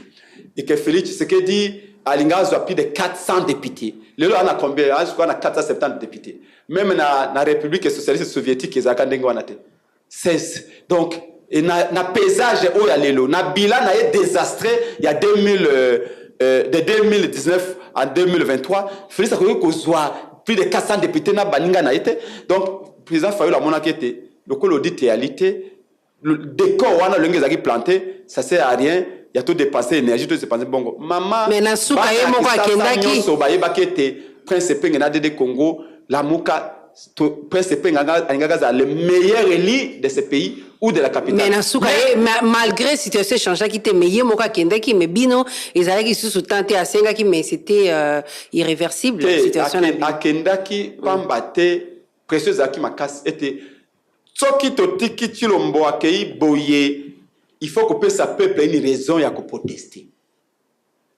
et que Félix Tshisekedi alinga azwa plus de 400 députés. Lelo ana combien? Azwa na 470 députés. Même na République socialiste soviétique ezalaka ndenge wana te, 16. Donc et na paysage oyo ya lelo, na bilan na ye désastré ya 2000, de 2019 en 2023, Félix akoki kozwa plus de 400 députés na baninga na ye te. Donc président Fayulu amonaki ete lokola audit eyali te, le décor wana lolenge ezalaki planté, ça sert à rien ya to dépenser énergie, to dépenser bongo, mama. Mais na suka ye moko akendaki. Nyonso bayebaki ete Prince Epenge na DD Congo Lamuka, Prince Epenge alingaki azala le meilleur élu de ce pays ou de la capitale. Mais na suka ye, malgré situation echangeaki te, mais ye moko akendaki. Mais bino ezalaki lisusu temps te, asengaki, mais c'était irréversible situation na bino. Akendaki pamba te pression ezalaki makasi ete soki totiki Tshilombo akei boye, il faut kopesa peuple une raison ya koprotester.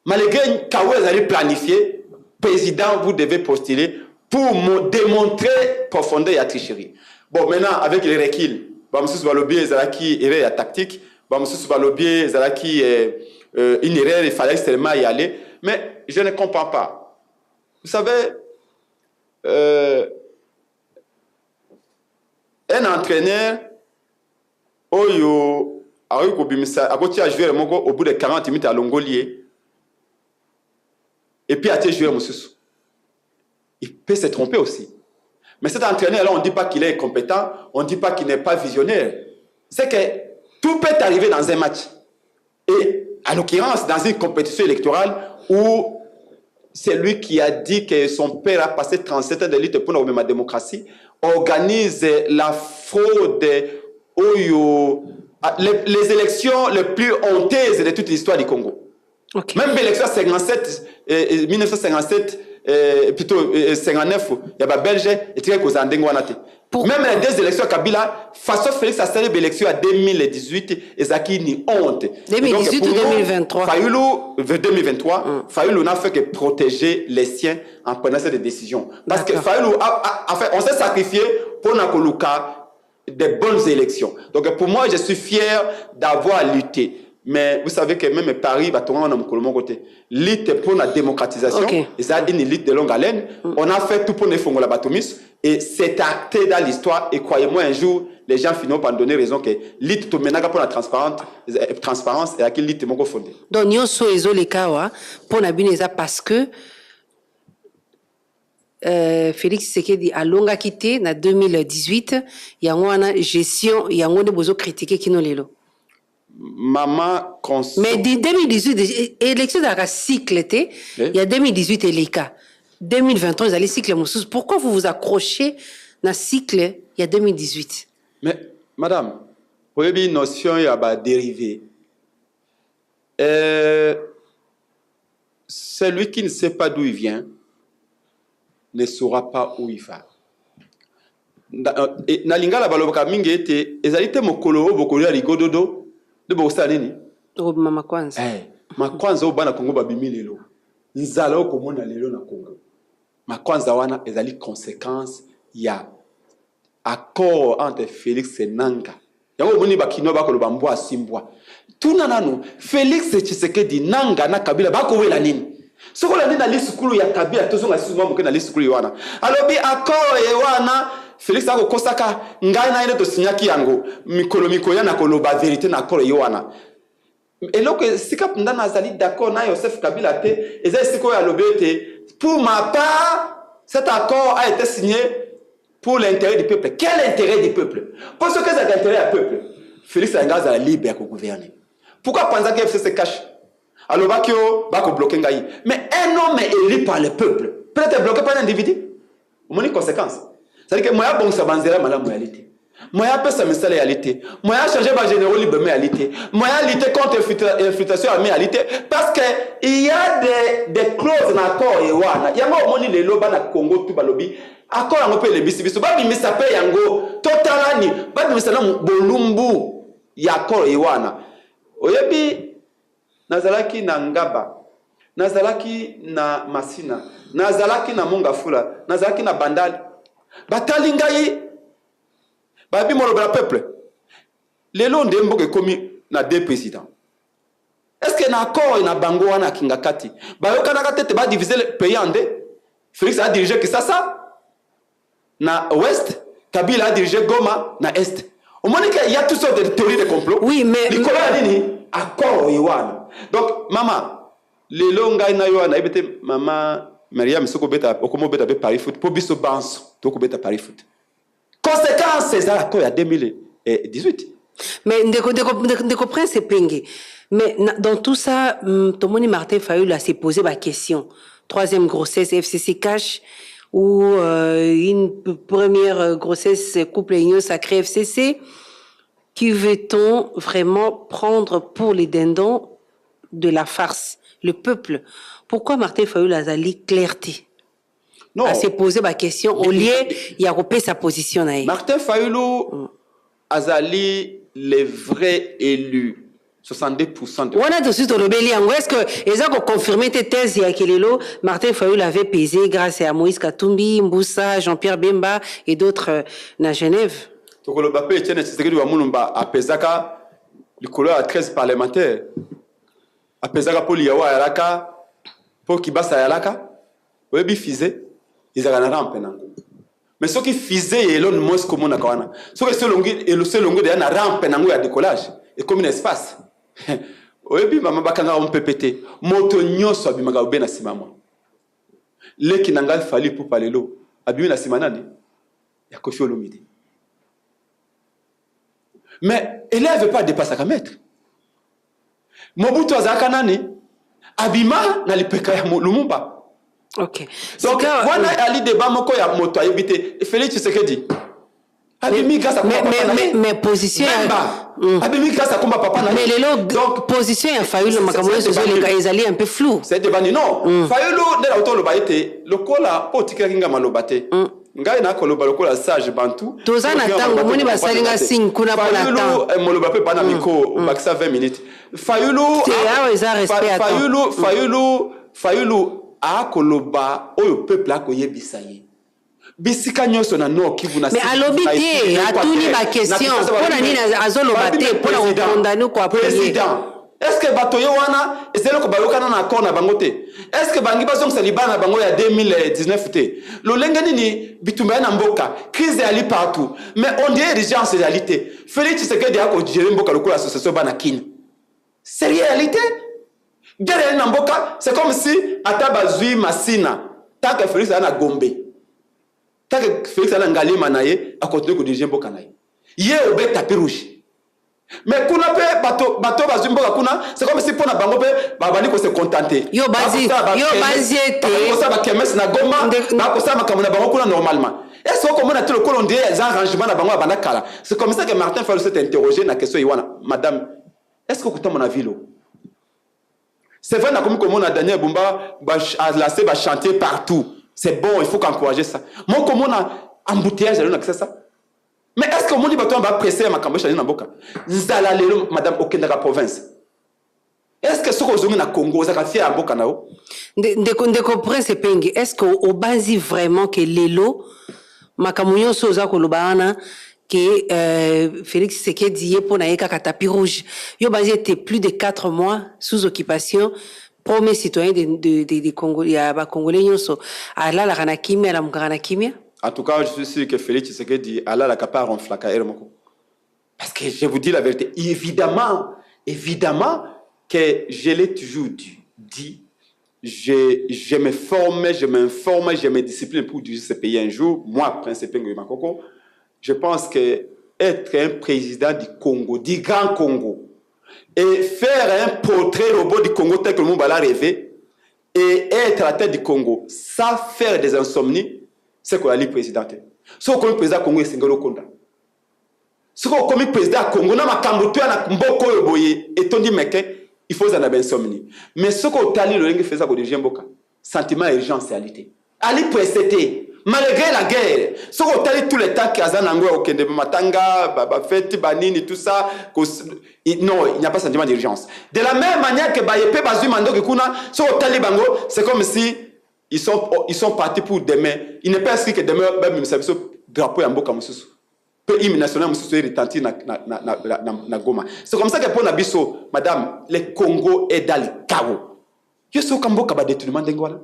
Malgré chaos ezali planifié, président, vous devez postuler pour démontrer profondeur ya tricherie. Bon, maintenant, avec les reculs, bamosusu balobi ezalaki erreur ya tactique, bamosusu balobi ezalaki une erreur, il fallait seulement y aller. Mais je ne comprends pas. Vous savez, un entraîneur oyo akoki kobimisa, akotia joueur moko, au bout de 40 minutes alongoli ye et puis atie joueur mosusu, il peut se tromper aussi. Mais cet entraîneur là, on ne dit pas qu'il est incompétent, on ne dit pas qu'il n'est pas visionnaire. C'est que tout peut arriver dans un match, et à l'occurrence dans une compétition électorale où c'est lui qui a dit que son père a passé 37 ans de lutte pour la démocratie, organise la fraude oyo, les élections les plus honteuses de toute l'histoire du Congo. Même l'élection 57, 1957, plutôt 59, il y a Belge et très kozala ndenge wana te. Même les deux élections Kabila, façon Félix asali élection à 2018 ezalaki ni honte. 2018 ou 2023? Fayulu, 2023. Fayulu n'a fait que protéger les siens en prenant cette décision. Parce que Fayulu a fait, on s'est sacrifié pour na koluka des bonnes élections. Donc pour moi, je suis fier d'avoir lutté. Mais vous savez que même Paris, batonga na mokolo moko te. Lutte pour la démocratisation, et ça une lutte de longue haleine. On a fait tout pour ne fongola bato miso et c'est acté dans l'histoire, et croyez-moi, un jour les gens finiront par donner raison que lutte tomenaka pour la transparence et à quelle lutte moko fondé. Donc nyonso ezoleka awa mpo na bino eza parce que Félix Tshisekedi alongaki te na 2018, yango wana gestion yango nde bozocritiquer kino lelo? Mama cons. Mais di 2018, élection ezalaka cycle te. Eh? Ya 2018 eleka, 2023 ezali cycle mosusu. Pourquoi vous vous accrochez na cycle ya 2018? Mais madame, oyebi notion ya badérivé. Celui qui ne sait pas d'où il vient ne saura pas où il va. Na lingala balobaka mingi ete ezali te mokolo oyo bokolia ligododo nde bokosala nini? Okobima makwanza. Makwanza oyo bana Kongo babimi lelo, nzala oyo komona lelo na Kongo, makwanza wana ezali conséquence ya accord entre Félix Nanga. Yango omoni bakinois bakoloba mbwa asimbwa. Tuna nanu Felix Tshisekedi, Nanga na Kabila bakowela nini? Soki olandi na lisukulu ya Kabila, tozonga lisusu mwa moke na lisukulu wana. Alobi accord ye wana Felix akokosaka ngai na ye nde tosignaki yango mikolo mikoya na koloba verite na accord ye wana. Eloko esika mpenza nazali d'accord na Joseph Kabila te eza esika oyo alobi ete pour ma part cet accord a été signé pour l'intérêt du peuple. Quel intérêt du peuple? Mpo soki ezalaka intérêt ya peuple, Félix alinga azala libre ya kogouverner. Pourquoi apanzaki FCC cash? Alobaki yo bakobloke ngai. Mais un homme élu par le peuple peut être bloqué par un individu. Omoni conséquence. C'est-à-dire que moya abongisa banzela malamu ya te, moya apesa misala ya te, moya achanger bagénéraux librement ya te, moya lutter contre infiltration armée ya te, parce que il y a des clauses na accord ye wana. Yango omoni lelo bana Congo tu balobi accord yango mpe elembisi biso, babimisa mpe yango totalani, babimisa na bolumbu ya accord ye wana. Oyebi, nazalaki na Ngaba, nazalaki na Masina, nazalaki na Mongafula, nazalaki na Bandali. Batali ngai, babi molobela peuple. Lelo nde mboka ekomi na deux présidents. Est-ce que na accord na bango wana akinga kati bayokanaka te te badiviser le pays en deux? Félix a dirigé Kinshasa na ouest, Kabila a dirigé Goma na est. Omoni ke y a toutes sortes de théories de complot. Oui, mais likolo ya nini? Accord oyo wana. Donc mama, lelo ngai na yo wana nayebi te, mama Mariam, soki obeta, okoma obeta mpe pari foot mpo biso banso tokobeta pari foot. Conséquence eza accord ya 2018. Mais ndeko, ndeko, ndeko, ndeko Prince Epenge, mais dans tout ça, tomoni Martin Fayulu a s'est posé ma question. Troisième grossesse FCC cash ou une première grossesse couple union sacrée FCC. Qui veut-on vraiment prendre pour les dindons de la farce? Le peuple. Pourquoi Martin Fayulu azali clarté? Non. A s'est posé ma question au lieu il a repris sa position na ye. Martin Fayulu azali les vrais élus, 62% de Wana tosi tolobeli yango. Est-ce que eza koconfirme te thèse ya kelelo Martin Fayulu avait pesé grâce à Moïse Katumbi, Mbusa, Jean-Pierre Bemba et d'autres na Genève? Tokoloba mpe Etienne Tshisekedi wa Mulumba apesaka likolo ya 13 parlementaire, apesaka mpo Liyawa ayalaka, mpo Kibasa ayalaka. Oyebi, fusée ezalaka na rampe nango, mais soki fusée ya Elon Musk omonaka wana, soki esi elongi, esi elongi deya na rampe nango ya décollage, ekomi na espace. Oyebi mama, bakangaka mopepe te. Moto nyonso abimaka obe na nsima mwa leki na ngai Fally Ipupa. Lelo abimi na nsima nani? Ya Koffi Olomide. Mais élève pas dépassaka maître. Mobutu azalaka nani? Abima na lipeka ya Lumumba. Donc wana ali débat moko ya moto ayebi te. Félix Tshisekedi abimi grâce à mais, mais, mais, mais position ya abimi grâce à komba papa na Mais lelo, donc position ya Fayulu, makambo nyonso ezoleka, ezali un peu flou. C'est débat. Non, Fayulu nde na otoloba ete lokola mpo otikelaki nga maloba te, ngai nakoloba lokola sage bantu. Toza na ntango, omoni basalinga signe kuna mpona temps. Moloba mpe bana miko obakisa 20 minutes. Fayulu awa eza respect. Fayulu, Fayulu, Fayulu akoloba oyo peuple akoyebisa ye bisika nyonso na Nord Kivu na Mais alobi te, atuni baquestion mpona nini azoloba te mpona kokondane koappuyer. Président, est ce que bato ye wana ezali eloko bayokana na accord na bango te? Est ce que bangi bazongisa libala na bango ya 2019 te? Lolenge nini bitumba ye na mboka, crise eyali partout, mais on dirait urgence ezali te. Félix Tshisekedi akogérer mboka lokola association bana Kine. C'est réalité, guerre eyali na mboka. C'est comme si ata bazwi Masina, tant que Félix aza na Gombe, tant que Félix aza na Ngaliema na ye, akontinue kodirige mboka na ye, ye obe tapis rouge. Mais kuna mpe bato, bato bazwi mboka kuna, c'est comme si mpo na bango mpe babandi kose contenter. Yo bazi, yo bazi ete bakosala bakermesse na Goma, bakosala makambo na bango kuna normalement. Est ce okomona te lokola on dirait eza arrangement na bango ya banda kala? C'est comme ça que Martin Fayulu s'est interrogé na question ye wana. Madame, est ce que okotambola na ville? C'est vrai, nakomi komona Daniel Bumba alancé bachantier partout. C'est bon, il faut qu'encourager ça. Mo komona embouteillage alo na Kisasa, mais est ce que omoni bato wana bapresse ya makambo echange na mboka? Nzala lelo, madame, okendaka province, est ce que soki ozongi na Congo ozalaka fier ya mboka na yo? Ndeko, ndeko Prince Epenge, est ce que obanzi vraiment ke lelo makambo nyonso oza koloba wana Ke Félix Tshisekedi ye mpo na ye kaka tapis rouge. Yo banzi ete plus de 4 mois sous occupation, premier citoyen de Congo, ya ba Congolais nyonso alalaka na kimia, alamukaka na kimia? En tout cas, je suis sûr que Félix Tshisekedi alalaka pa ronflaka ere moko. Parce que je vous dis la vérité, évidemment, évidemment que je l'ai toujours dit, je me forme, je m'informe, je me discipline pour diriger ce pays un jour. Moi, Prince Epenge Makoko, je pense que être un président du Congo, du grand Congo, et faire un portrait robot du Congo tel que le monde l'a rêvé, et être à la tête du Congo sans faire des insomnies, c'est qu'on a dit président. Ce qu'on président Congo, c'est Ngolo Konda. Ce qu'on comme président Congo, na makambo to na mboko oyo boye etondi meke, il faut en avoir insomnie. Mais ce qu'on tali le lenge faisait ko diriger mboka, sentiment urgence réalité. Ali précédé malgré la guerre, ce qu'on tali tout le temps qu'aza nango okende matanga ba, ba fête banini tout ça, non, il n'y a pas sentiment d'urgence. De la même manière que ba yepe bazui mandoki kuna, ce qu'on tali bango, c'est comme si ils sont partis pour demain. Il n'est pas inscrit que demain même ça drapeau ya mboka mosusu. Pe hymne national mosusu retentir na Goma. C'est comme ça que pour na biso, madame, le Congo est dans le chaos. Yo soka mboka ba détournement ndenge wana.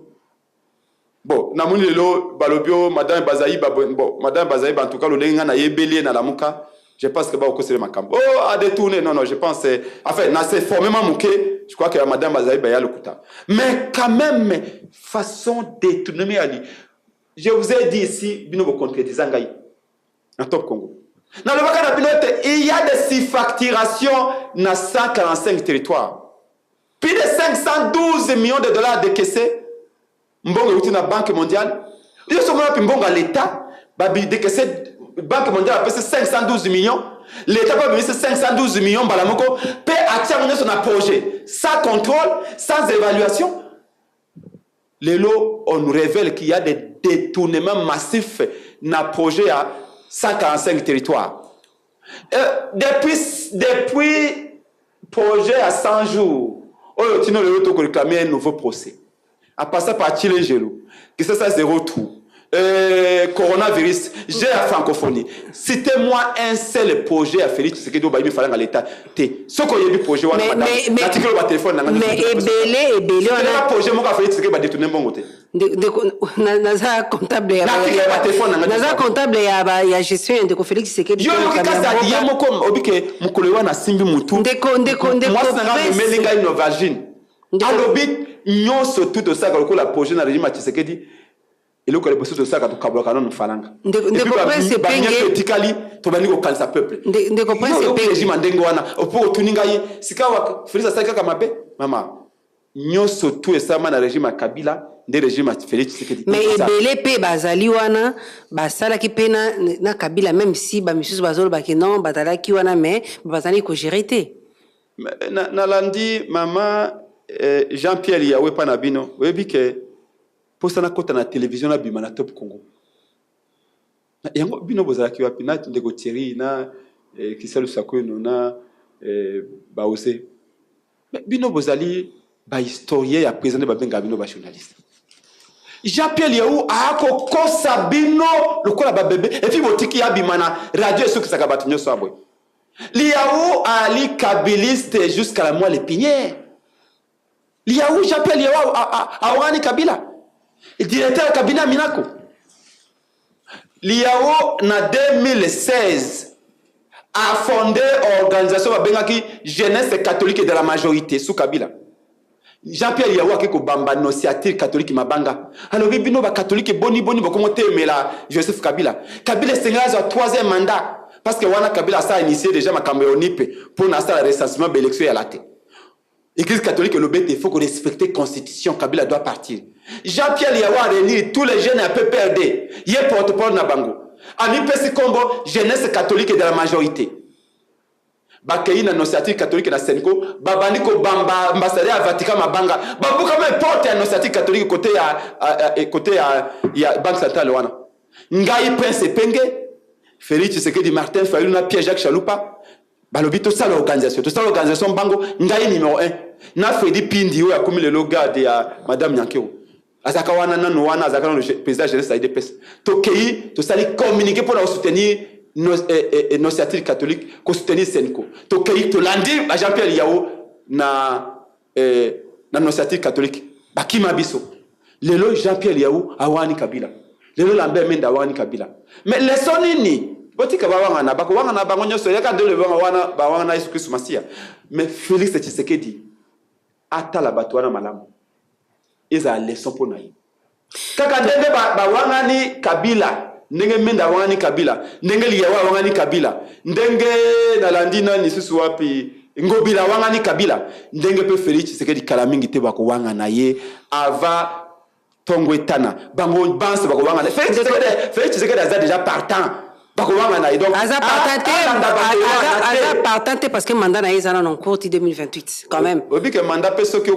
Bon, na moni lelo balobio madame Bazaï ba bon, madame Bazaï en tout cas le nga na yebeli na lamuka, je pense que ba okosele makambo. Oh, a détourné. Non non, je pense, enfin na c'est formellement moqué, je crois que madame Bazaï ba ya lokuta. Mais quand même façon détourner ali. Je vous ai dit ici bino bo contredisant ngai. Na Top Congo. Dans le cas de Binote, il y a des surfacturations dans 145 territoires. Plus de 512 millions de dollars décaissés. Mbongo euti na Banque mondiale. Yo so mona mbongo à l'État, babi décaissé Banque mondiale a payé 512 millions. L'État va payer 512 millions balamoko, pe atia monyo son projet sans contrôle, sans évaluation. Lelo, on nous révèle qu'il y a des détournements massifs dans le projet à 145 territoires. Depuis projet à 100 jours, on a réclamé un nouveau procès. À passer par Tshilejelu, qui c'est ça zéro trou. Coronavirus, j'ai la francophonie. Citez-moi un seul projet à Félix Tshisekedi au Baïbi Falang à l'État. T. Ce qu'on y a du projet, Mais, madame, mais, l'article au téléphone, n'a mais pas de ebele, ebele, Citez-moi on a un projet, mon gars, Félix Tshisekedi va détourner mon côté. De, de, na, naza comptable ya ba, L'article ya au ba, téléphone, n'a pas de naza comptable ya ba, ya gestion ya ndeko Félix Tshisekedi. Yo, yo, Ndeko kasa, Mboka. ye moko, obike, mokolo wana simbi mutu. Ndeko, ndeko, ndeko, Mwasi na nga Prince. amemeli ngai Novagine. Ndeko. Alobi, nyonso tout osaka lokola projet na régime ya Tshisekedi. Eloko ya liboso tosaka tokabolaka nano falanga. Ndeko, Et puis, ndeko Prince ba Epenge. nyonso etikali, tobandi kokanisa peuple. Ndeko Prince Yo, yo, Epenge. régime ya ndenge wana, opo otuni ngai, sika wa Félix asali kaka mabe, mama. Nyonso tout esalama na régime ya Kabila, nde régime ya Félix Tshisekedi. Mais Tout ça. ebele pe bazali wana, basalaki pe na Kabila, même si ba misusu bazolobaki non, bazalaki wana, mais bazali kogérer te. Mais, nalandi mama, Jean-Pierre Yawe pa na bino, oyebi ke posa nakota na télévision na bima na Top Congo. Na, yango bino bozalaki wapi na ndeko Thierry na Christian Lusakweno na Baose. Mais bino bozali ba historien ya président ba benga bino ba journaliste. Jean-Pierre Yaou akokosa bino lokola ba bébé et puis botiki ya bima na radio esukisaka bato nyonso aboye. Liaou ali kabiliste jusqu'à la moelle épinière. Liaou, Jean-Pierre Liaou a Orani Kabila. Directeur ya cabinet Minako. Liaou na 2016 a fondé organisation babengaki Jeunesse catholique de la majorité sous Kabila. Jean-Pierre Liaou ake kobamba nociature catholique mabanga. Alors bino ba catholique boni boni bokomo temela Joseph Kabila. Kabila esengeli azwa troisième mandat parce que wana Kabila a initié déjà makambo ya ONIP pour na sala recensement ba élection ya la te. Église catholique lobete, il faut qu'on respecte la constitution. Kabila doit partir. Jean-Pierre Liaou a réuni tous les jeunes à PPRD. Il est porte-parole na bango. Ami Pessi Kombo, jeunesse catholique de la majorité. Bakei na nociature catholique na Senko, babandi ko bamba ambassadeur ya Vatican mabanga. Babuka même porte ya nociature catholique côté ya, ya, ya, côté ya, ya Banque Centrale wana. Ngai Prince Epenge, Félix Tshisekedi Martin Fayulu na Pierre-Jacques Chalupa. Balobi to sala organisation, to sala organisation bango ngai numéro 1. Na Freddy Pindi oyo akomi lelo garde ya Madame Nyankeo. Azaka wana nanu wana, azaka nanu président jeunesse ya UDPS. Tokei, tosali communiqué pour soutenir Nonciature catholique kosoutenir CENCO. Tokei, tolandi ba Jean Pierre Lihau na Nonciature catholique, bakima biso. Lelo Jean Pierre Lihau awani Kabila, lelo Lambert Mende awani Kabila. Mais leçon nini? Botika bawangana, bakowangana bango nyonso, yaka ndele bawanga wana, bawangana Yesu Kristu Masiya. Mais Félix Tshisekedi atala bato wana malamu, ezala leçon mpo na ye. Kaka ndenge bawangani Kabila, ndenge Mende awangani Kabila, ndenge Lihau awangani Kabila, ndenge nalandi nani lisusu wapi, Ngobila awangani Kabila, ndenge mpe Félix Tshisekedi kala mingi te bakowangana ye. Avant ntongo etana, bango banso bakowangana. Félix Tshisekedi aza déjà partant, bakowangana ye. Donc aza partant te. Alanda bato wana te. Aza partant te parce que mandat na ye eza nano en cours ti 2028 quand même. Oyebi ke mandat mpe soki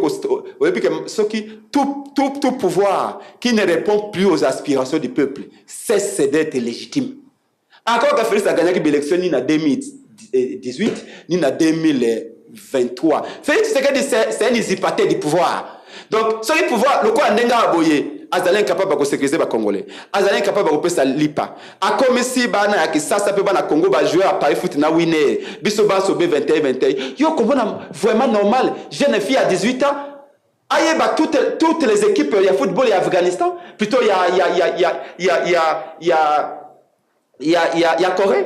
oyebi ke soki tout pouvoir qui ne répond plus aux aspirations du peuple cesse d'être légitime. Encore que Félix agagnaki baélection ni na 2018 ni na 2023, Félix Tshisekedi, c'est un usurpateur du pouvoir. Donc soki pouvoir lokola ndenge awa boye, azali incapable ya kosécuriser Bacongolais, azali incapable ya kopesa lipa, akomisi bana ya Kisasa mpe bana Congo bajoueur ya Paris Foot na Winner, biso banso b 21 21. Yo komona vraiment normal, jeune fille à 18 ans ayeba toutes les équipes ya football ya Afghanistan, plutôt ya Corée,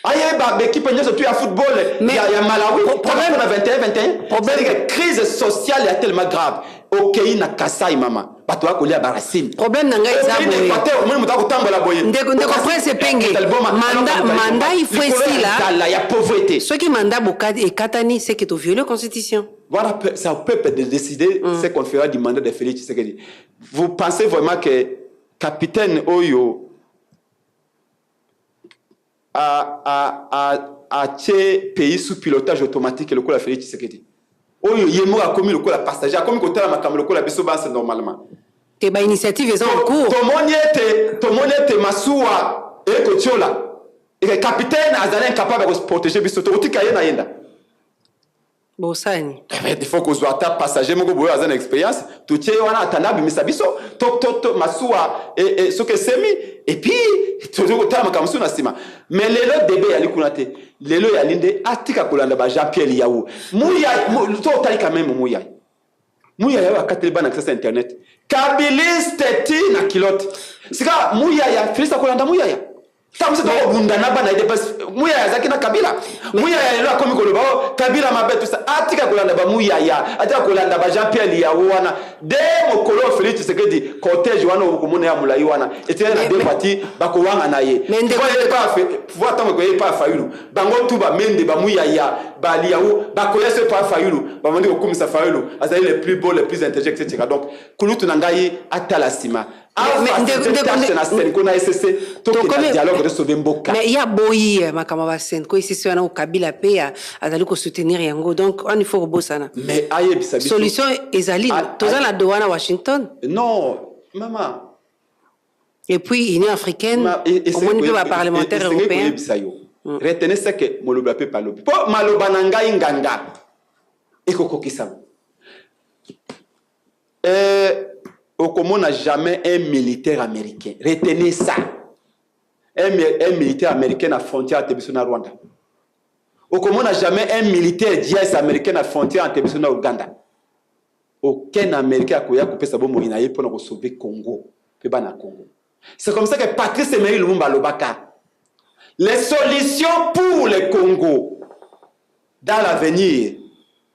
ayeba baéquipe nyonso tu ya football ya Malawi Problème- na 21 21? C'est-à-dire que crise sociale ya tellement grave. Okei na Kasai, mama, bato bakolia baracine. Problème na ngai eza Okei na boye. Équateur, omoni moto akotambola boye. Ndeko Prince Epenge, mandat il faut esila. Esila ya pauvreté. Soki mandat ekatani, c'est que toviole constitution. Voilà, c'est au peuple de décider ce qu'on fera du mandat de Félix Tshisekedi. Vous pensez vraiment que capitaine oyo a tie pays sous pilotage automatique lokola Félix Tshisekedi, oyo ye moko akomi lokola passager, akomi kotala makambo lokola biso banse normalement? Te, bainitiative eza en cours. Tomoni ete masuwa ekotiola eke capitaine azali incapable ya koprotéger biso, tokotika ye na yenda? Bosani. Il faut kozwa ata passager moko boye aza na expérience, totie ye wana, atanda abimisa biso to masuwa soki esemi, et puis tozi kotala makambo mosusu na nsima. Mais lelo debe yali kuna te. Lelo yali nde atika kolanda ba Jean Pierre Lihau, Muya to otali quand même Muyaya. Muyaya oyo akateli bana Kisasa internet, kabiliste ti na kilote. Sika Muyaya, Félix akolanda Muyaya ntango mosusu tokobunda na bana UDPS. Muyaya azalaki na Kabila. Muyaya lelo akomi koloba o Kabila mabe tusa. Atika kolanda bamuyaya, atika kolanda ba Jean Pierre Lihau wana. De mokolo oyo Félix Tshisekedi, cortège wana okomona ya molai wana etikali na deux voiture, bakowanga na ye. Mais Pouvoir ntango ekoye epa ya Fayulu, bango tu bamende, bamuyaya, baLihau bakoya so epa ya Fayulu, babandi kokumisa Fayulu, azali le plus beau, le plus intelligent, etc. Donc kulutu na ngai atala nsima Mais na CENCO na ECC, tokenda dialogue, tosauver mboka. Mais ya boyi makambo ya baCENCO, ECC wana, okabila mpe azali kosoutenir yango, donc wana il faut kobosana. Mais ayebisa biso. Solution ezali, toza na Doha, na Washington. Non, mama. Et puis Union africaine, omoni mpe baparlementaire européen. Koyebisa yo, retenez ce que moloba mpe palobi, mpo maloba na ngai nganga ekokokisama. Okomona jamais un militaire américain, retenez ça, un militaire américain na frontière entre biso na Rwanda. Okomona jamais un militaire GIS américain na frontière entre biso na Uganda. Aucun Américain akoya kopesa bomoi na ye mpona kosauver Congo mpe bana Congo. C'est comme ça que Patrice Emery Lumumba alobaka: les solutions pour le Congo dans l'avenir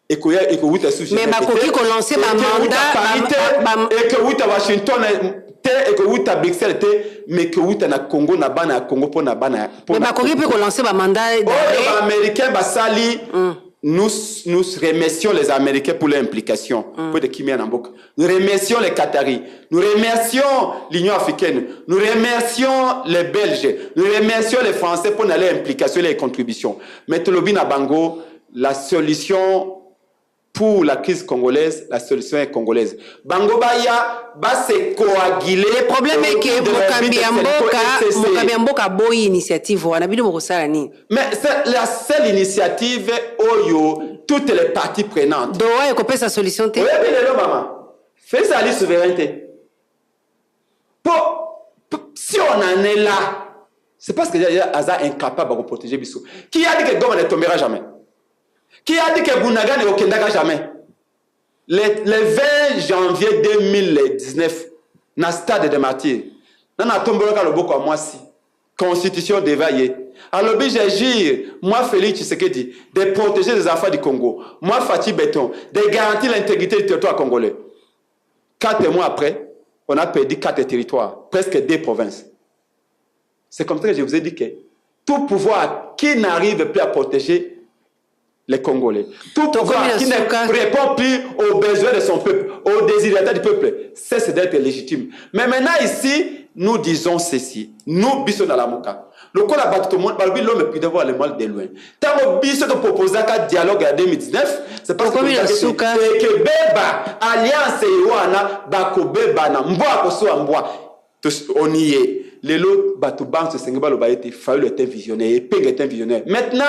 ekoya, ekowuta su. Mais bakoki kolancer bamandat. Ekowuta Washington te, ekowuta Bruxelles te, mais ekowuta na Congo, na bana ya Congo, mpo na bana. Mais bakoki mpe kolancer bamandat. Oyo baaméricain basali, nous remercions les Américains pour leur implication, pour de kimia na mboka. Nous remercions les Qataris, nous remercions l'Union africaine, nous remercions les Belges, nous remercions les Français pour leur implication et les contributions. Mais tolobi na bango, la solution pour la crise congolaise, la solution est congolaise. Bango baya, ba se coaguler. Le problème est que mokambi ya mboka boyi initiative wana. Bino bokosala nini? Mais c'est la seule initiative oyo toutes les parties prenantes. Doha ekopesa solution te. Oyebi lelo, mama, Félix ali souveraineté. Po, si on en est là, C'est parce que aza incapable ya koprotéger biso. Qui a dit que Goma ne tombera jamais? Qui a dit que Bunagana ekokendaka jamais? Le 20 janvier 2019, na Stade de Martyr, nana atombolaka loboko ya mwasi, constitution devant ye, alobi: «Je jure, moi Félix Tshisekedi, de protéger les enfants du Congo, moi Fatshi Béton, de garantir l'intégrité du territoire congolais.» 4 mois après, on a perdu quatre territoires, presque deux provinces. C'est comme ça que je vous ai dit que tout pouvoir qui n'arrive plus à protéger les Congolais, tout pouvoir qui ne répond plus aux besoins de son peuple, aux désirata du peuple, cesse d'être légitime. Mais maintenant ici, nous disons ceci. Nous, biso na Lamuka. Lokola bato tomoni, balobi l'homme peut voir le mal de loin. Ntango biso toproposaka dialogue ya 2019, c'est parce que ekebeba alliance wana, bakobebana, mbwa akosoa mbwa. On y est. Lelo bato banso esenge baloba ete Fayulu est un visionnaire, Epenge est un visionnaire. Maintenant,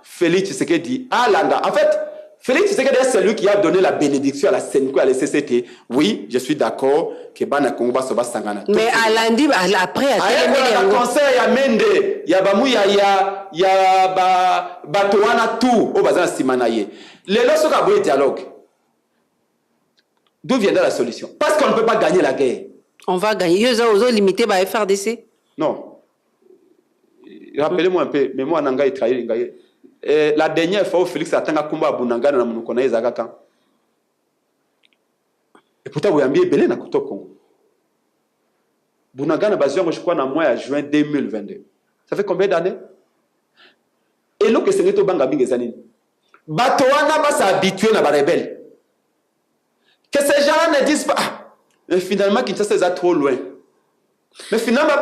Félix Tshisekedi alanda. En fait, Félix Tshisekedi est celui qui a donné la bénédiction à la CENCO, à la CCT. Oui, je suis d'accord que bana Congo baso basangana. Mais alandi après. Atelemeli yango. Conseil ya Mende, ya bamuya, ya ba bato wana tout oyo baza na nsima na ye. Lelo soki aboyi dialogue, d'où viendra la solution? Parce qu'on ne peut pas gagner la guerre. On va gagner. Yo ozo limiter ba FARDC. Non. Rappelez-moi un peu, mais moi nanga trahir ngai. Eh, la dernière fois où Félix atanga kombo ya Bunagana na monoko na ye, ezalaka quand? Et pourtant boyambi ebele na Top Congo. Bunagana bazwi yango, je crois, na mois ya juin 2022. Ça fait combien d'années? Eloko esengeli tobanga mingi eza nini? Bato wana bas'habituer na barebelles, que ces gens-là ne disent pas: «Ah, mais finalement Kinshasa eza trop loin.» Mais finalement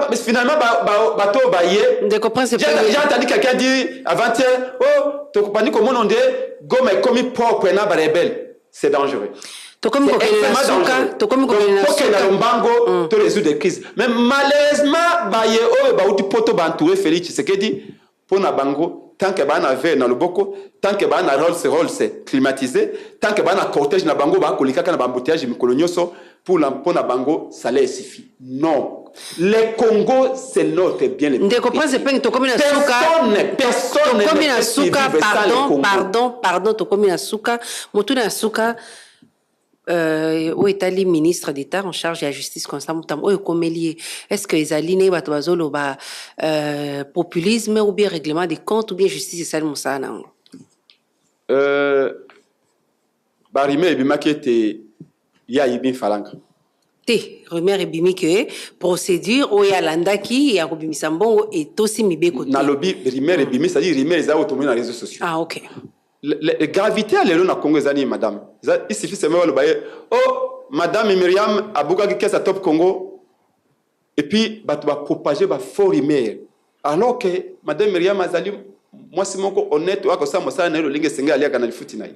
bato baye. Ndeko Prince. J'ai entendu quelqu'un dire avant-hier: «Oh, tokopandi komona nde Goma ekomi propre na barebelles.» C'est dangereux. Tokomi kokende na suka, tokomi kokende na suka na lombango to résoudre crise. Mais malheureusement, baye oyo bauti poto baentouré Félix Tshisekedi, mpo na bango, tant que baa na verre na loboko, tant que baa na Rolls Royce climatisé, tant que baa na cortège na bango, bakoleka kaka na baembouteillage mikolo nyonso, mpo na bango salaire suffit. Non, le Congo, c'est notre bien le Ndeko Prince Epenge, tokomi na suka. Personne. Tokomi na suka. Pardon, pardon, pardon, tokomi na suka. Motuna ya suka, oyo etali ministre d'État en charge ya justice Constant Mutamba, oyo ekomeli ye, est ce que ezali ndenge bato bazoloba, populisme, ou bien règlement des comptes, ou bien justice esali mosala na yango? Barumeur ebimaki ete ye ayibi mfalanga. Te, rumeur ebimi ke procédure oyo alandaki ya kobimisa mbongo etosi mibeko te. Nalobi rumeur ebimi, c'est-à-dire rumeur eza oyo tomoni na réseaux sociaux. Ah, ok. Le gravité ya lelo na Congo eza nini, madame? Il suffit seulement baloba ye: «Oh, madame Miriam abukaki caisse ya Top Congo», et puis bato bapropage bafaux rumeur, alors que madame Miriam azali mwasi moko honnête oyo akosala mosala na ye lolenge esengeli, aliaka na lifuti na ye.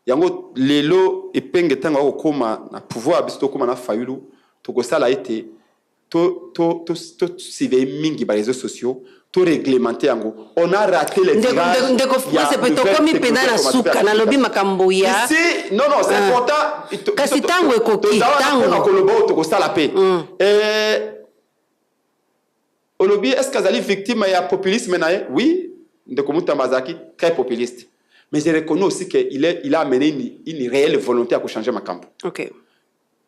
Yango lelo Epenge, ntango akokóma na pouvoir, biso tokóma na Fayulu, tokosala ete tosurveille mingi baréseaux sociaux, toréglemente yango. On a raté les virages. Ndeko Prince, tokomi mpenza na suka. Nalobi makambo ya Ici, non, non, c'est important. Kasi ntango ekoki. Ntango koloba oyo tokosala mpe, olobi est ce que azali victime ya populisme na ye? Oui, ndeko Mutamba azalaki très populiste, mais je reconnais aussi qu'il est, il a amené une réelle volonté à changer makambo.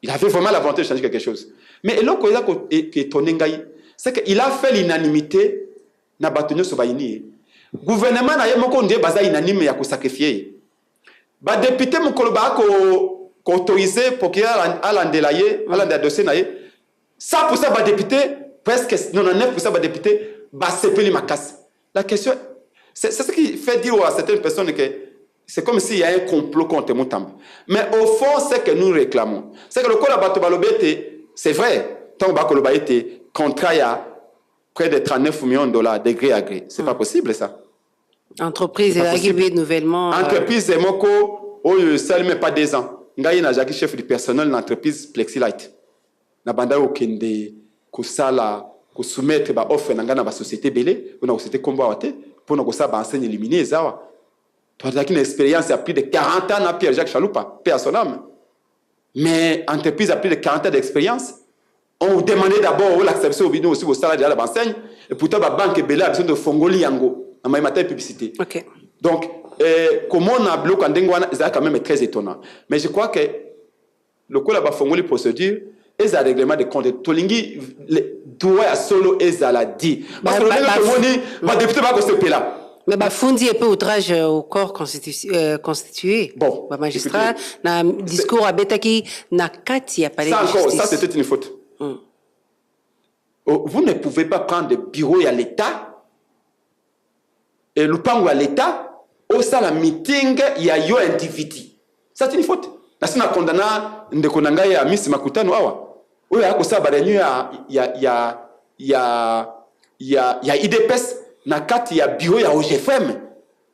Il avait vraiment la volonté de changer quelque chose. Mais eloko eza koétonner ngai, c'est qu'il a fait l'unanimité na bato nyonso bayini ye. Gouvernement na ye moko nde baza unanime ya kosacrifier ye. Badéputé, mokolo baa koautoriser procureur alandela ye, alandela dossier na ye, 100 badéputé, presque 99 badéputé basepeli makasi. La question, c'est ce qui fait dire à certaines personnes que c'est comme s'il y a un complot contre Mutamba. Mais au fond, ce que nous réclamons, c'est que lokola bato balobi ete, c'est vrai, ntango bakoloba ete contrat ya près de 39 millions de dollars de gré à gré, c'est pas possible, ça. Entreprise ezalaki mpe nouvellement. Entreprise moko oyo esali même pas 2 ans. Ngai nazalaki chef du personnel na entreprise Plexilight. Na banda okende kosala, kosoumettre baoffre na ngai na basociété ebele mpona kosociété nkombo awa te, mpona kosala baenseigne lumineuse awa. Tozalaki na expérience ya plus de 40 ans na Pierre Jacques Chalupa, paix à son âme. Mais entreprise a plus de 40 ans d'expérience, on demandait d'abord olakisa biso bino aussi bosala déjà la baenseigne. Et pourtant babanque ebele ya biso tofongoli yango na mayema ta publicité. Donc komona biloko ya ndenge wana ezala quand même très étonnant. Mais je crois que lokola bafongoli procédure, ezala règlement de compte. Tolingi droit ya solo ezala di, parce que lolenge tomoni badéputé bakosepela. Mais bafundi ye mpe outrage au corps constitué. Bon, bamagistrat na discours abetaki na kati ya palais ça de encore, ça justice. C'était une faute. Oh, vous ne pouvez pas prendre bureau ya l'État et lupango ya l'État, osala meeting ya yo individu. Ça, c'est une faute. Nasi na condamna ndeko na ngai ya misi makutano awa oyo aya kosala baréunion ya UDPS na kati ya bureau ya OGFM.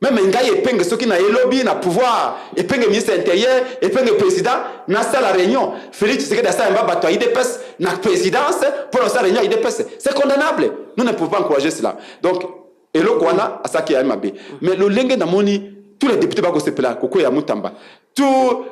Même ngai Epenge, soki na elobi na pouvoir, Epenge ministre intérieur, Epenge président, nasala réunion, Félix Tshisekedi asala yamba bato ya UDPS na présidence mpo na kosala réunion ya UDPS, c'est condamnable. Nous ne pouvons pas encourager cela. Donc eloko wana asalaki ya mabe. Mais lolenge namoni tous les députés bakosepela kokwea Mutamba, tout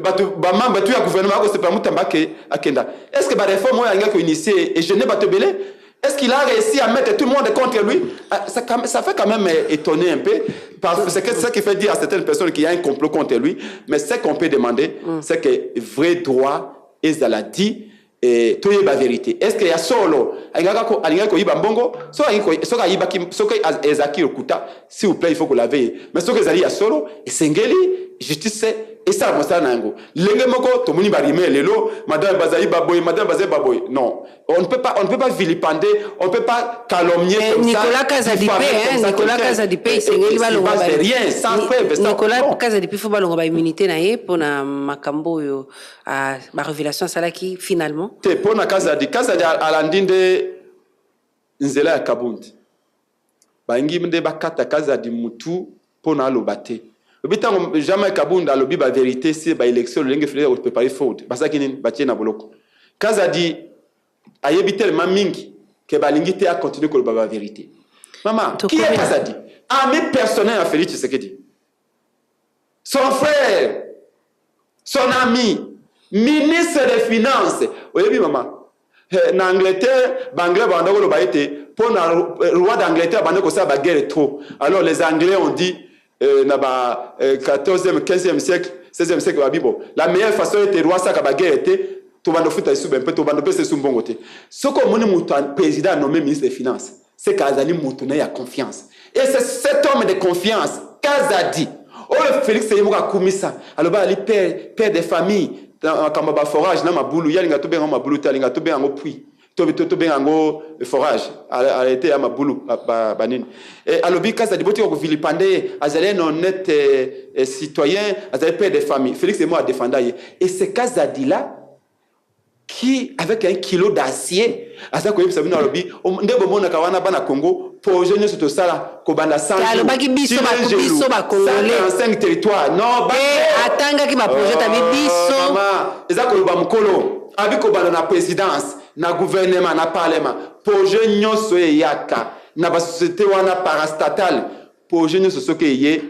bato bamembre tout ya gouvernement bakosepela Mutamba akenda, est ce que baréforme oyo alingaki koinitier egêner bato ebele? Est-ce qu'il a réussi à mettre tout le monde contre lui? Ah, ça fait quand même étonner un peu. Parce que c'est ce qui fait dire à certaines personnes qu'il y a un complot contre lui. Mais ce qu'on peut demander, c'est que vrai droit, ezala dit, et toyeba vérité. Est-ce qu'il y a solo alingaki koyiba mbongo? Soki ayibaki, soki ezalaki lokuta, s'il vous plaît, il faut kolaver. Mais soki ezali ya solo, esengeli justice esala mosala na yango. Ndenge moko tomoni barime lelo, madame bazali baboye, madame bazali baboye. Non, on ne peut pas vilipender, on ne peut pas calomnier Mais comme Nicolas ça, Kazadi diffamer pe, comme hein, ça Nicolas quelqu'un. Kazadi pe, esengeli Et balonga sur base de rien, sans preuve, sans Nicolas non. Kazadi pe, faut balonga ba immunité na ye mpona makambo oyo, ah, ba révélation asalaki finalement. Te, mpo na Kazadi, Kazadi alandi nde nzela ya Kabundi. Balingi nde bakata Kazadi mutu mpo na aloba te. Obi ntango Jean-Marc Kabund alobi bavérité si baélection, lolenge Félix akopréparer fraude, basalaki nini? Batie na boloko. Kazadi ayebi tellement mingi ke balingi te acontinue koloba bavérité. Mama, qui est Kazadi? Ami personnel ya Félix Tshisekedi, son frère, son ami, ministre des Finances. Oyebi mama, na Angleterre, baanglais banda koloba ete mpo na roi d'Angleterre banda kosala baguerre trop. Alors les Anglais ont dit na ba 14e, 15e siècle, 16e siècle, babi bon, la meilleure façon ete roi asaka baguerre te, tobanda ofuta lisusu mpe tobanda opesa esu mbongo te. Soki omoni moto, président anommé ministre des Finances, c'est qu'azali moto na ye ya confiance. Et c'est cet homme de confiance, Kazadi, oyo Félix ye moko akumisa, aloba ali père de famille. Makambo ya baforage na mabulu, ye alinga tobenga yango mabulu te, alinga tobenga yango puits, tobenga yango forage, arrête ya mabulu banini. Alobi Kazadi botika kovilipender ye, azali un honnête citoyen, azali père de famille. Félix ye moko adefenda ye. Et c'est Kazadi là qui, avec un kilo d'acier, aza koyebisa bino, alobi nde bomonaka wana bana Congo, projet nyonso tosala kobanda Alobaki biso, biso bacongolais. 145 territoire, non. Atangaki baprojet tabi biso. Mama, eza koloba mokolo abi kobanda na présidence, na gouvernement, na parlement, projet nyonso eyaka na basociété wana parastatale, projet nyonso soki eye,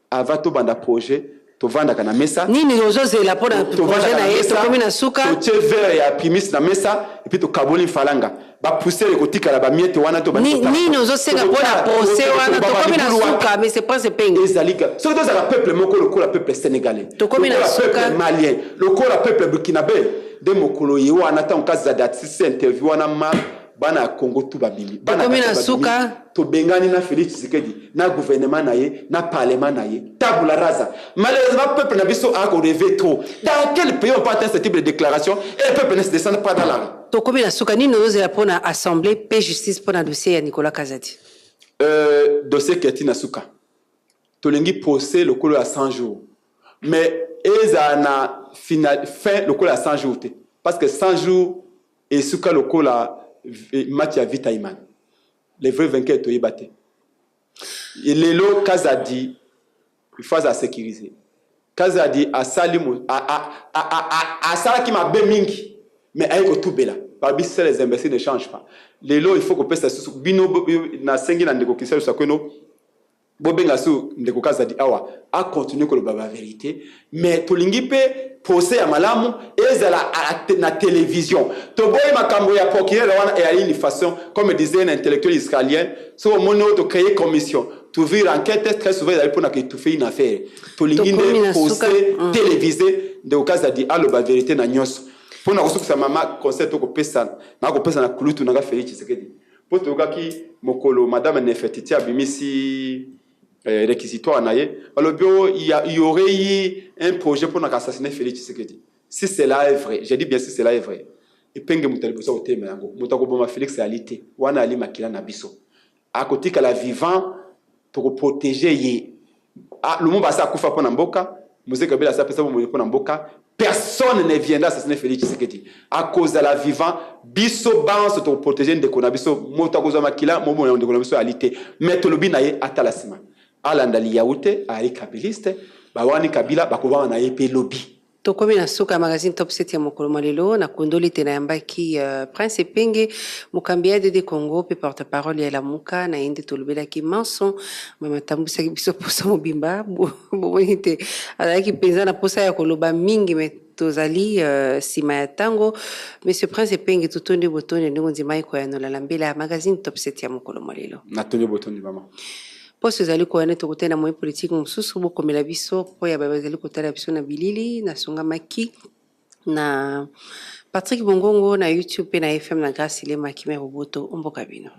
ava tobanda projet, tovandaka na mesa. Nini ozozela mpona projet na ye? Tokomi na suka. Totie verre ya primis na mesa et puis tokaboli mfalanga, bapoussière ekotikala, bamiete wana. To Nini ozosenga mpona procès wana? Tokomi na suka, mais Prince Epenge. Ezali soki tozala peuple moko lokola peuple sénégalais, Tokomi na lokola suka. peuple malien, lokola peuple burkinabé. Nde mokolo ye wana, ntango Kazadi atisi interview wana, ma bana ya Congo tu babimi. Bana Tokomi na Kati babimi. suka. Tobengani na Félix Tshisekedi na gouvernement na ye na parlement na ye, tabula rasa. Malheureusement, peuple na biso akorêver trop. Dans quel pays on peut atteindre ce type de déclaration et le peuple ne se descend pas dans la rue? Tokomi na suka. Nini ozozela mpona assemblée mpe justice mpona dossier ya Nicolas Kazadi? Dossier keti na suka, tolingi procès lokolo ya 100 jours, mais ezala na final, fin lokola ya 100 jours te, parce que 100 jours esuka lokola match ya Vita Imana, le vrai vainqueur toyeba te. Lelo Kazadi, il faut aza sécuriser. Kazadi asali asalaki mabe mingi, mais aye kotubela. Babi seuls les imbéciles ne changent pas. Lelo il faut kopesa susu bino. Nasengi na ndeko Christian Lusakweno. Bobenga su ndeko Kazadi awa a continuer koloba ba verite, mais tolingi mpe procès ya malamu ezala na télévision. Toboyi makambo ya procureur wana, eyali une façon, comme disait un intellectuel israélien, soki omoni oyo tocréer commission, t'ouvrir enquête, très souvent ezali mpona koétouffer une affaire. Tolingi nde procès télévisé, ndeko Kazadi aloba vérité na nyonso. Mpona kosukisa, mama, conseil tokopesa, nakopesa na kulutu nanga Félix Tshisekedi, mpo toyokaki mokolo madame Nefertiti abimisi réquisitoire na ye, balobi o il y aurait eu un projet mpona koassassiner Félix Tshisekedi. Si cela est vrai, je dis bien si cela est vrai, epenge moto ya liboso akotema yango. Moto akoboma Félix ali te, wana ali makila na biso, akotikala vivant, tokoprotéger ye. Ah, Lumumba asi akufa mpo na mboka, Mzee Kabila asi apesa bomoi mpo na mboka. Personne ne viendra assassiner Félix Tshisekedi, akozala vivant. Biso banso tokoprotéger ndeko na biso. Moto akozwa makila momona ndeko na biso ali te. Mais tolobi na ye atala nsima, alanda liyawu te, ayali kabiliste. Bawani Kabila bakobanga na ye mpe lobi. Tokomi na suka ya magazine Top 7 ya mokolo mwa lelo. Nakundoli te nayambaki Prince Epenge, mokambi ya ADD Congo mpe porte parole ya Lamuka. Na ye nde tolobelaki manson mama atambwisaki biso posa mobimba. Bomoni te azalaki mpenza na posa ya koloba mingi, mais tozali nsima ya ntango. Monsieur Prince Epenge, totondi botondi ndenge ondimaki koyanola na mbela ya magazine Top 7 ya mokolo mwa lelo. Natondi botondi, mama. Poso ezali koya nde tokutana na moyen politique mosusu. Bokomela biso mpo ya baye bazali kotala biso na bilili. Nasongamaki na Patrick Bongongo na YouTube mpe na FM na Grace Ilema Kimia Boboto omboka bino.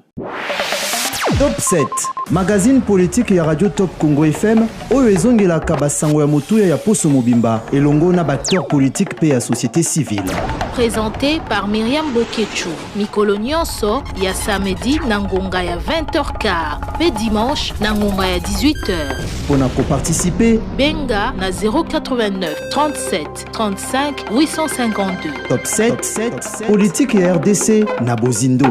Top 7, magazine politique ya Radio Top Congo FM oyo ezongelaka basango ya motuya ya poso mobimba elongo na baacteur politique mpe ya société civile. Présenté par Myriam Bokechu, mikolo nyonso ya samedi na ngonga ya 20h15 mpe dimanche na ngonga ya 18h. Mpona koparticiper, benga na 089 37 35 852. Top 7, politique ya RDC na bozindo.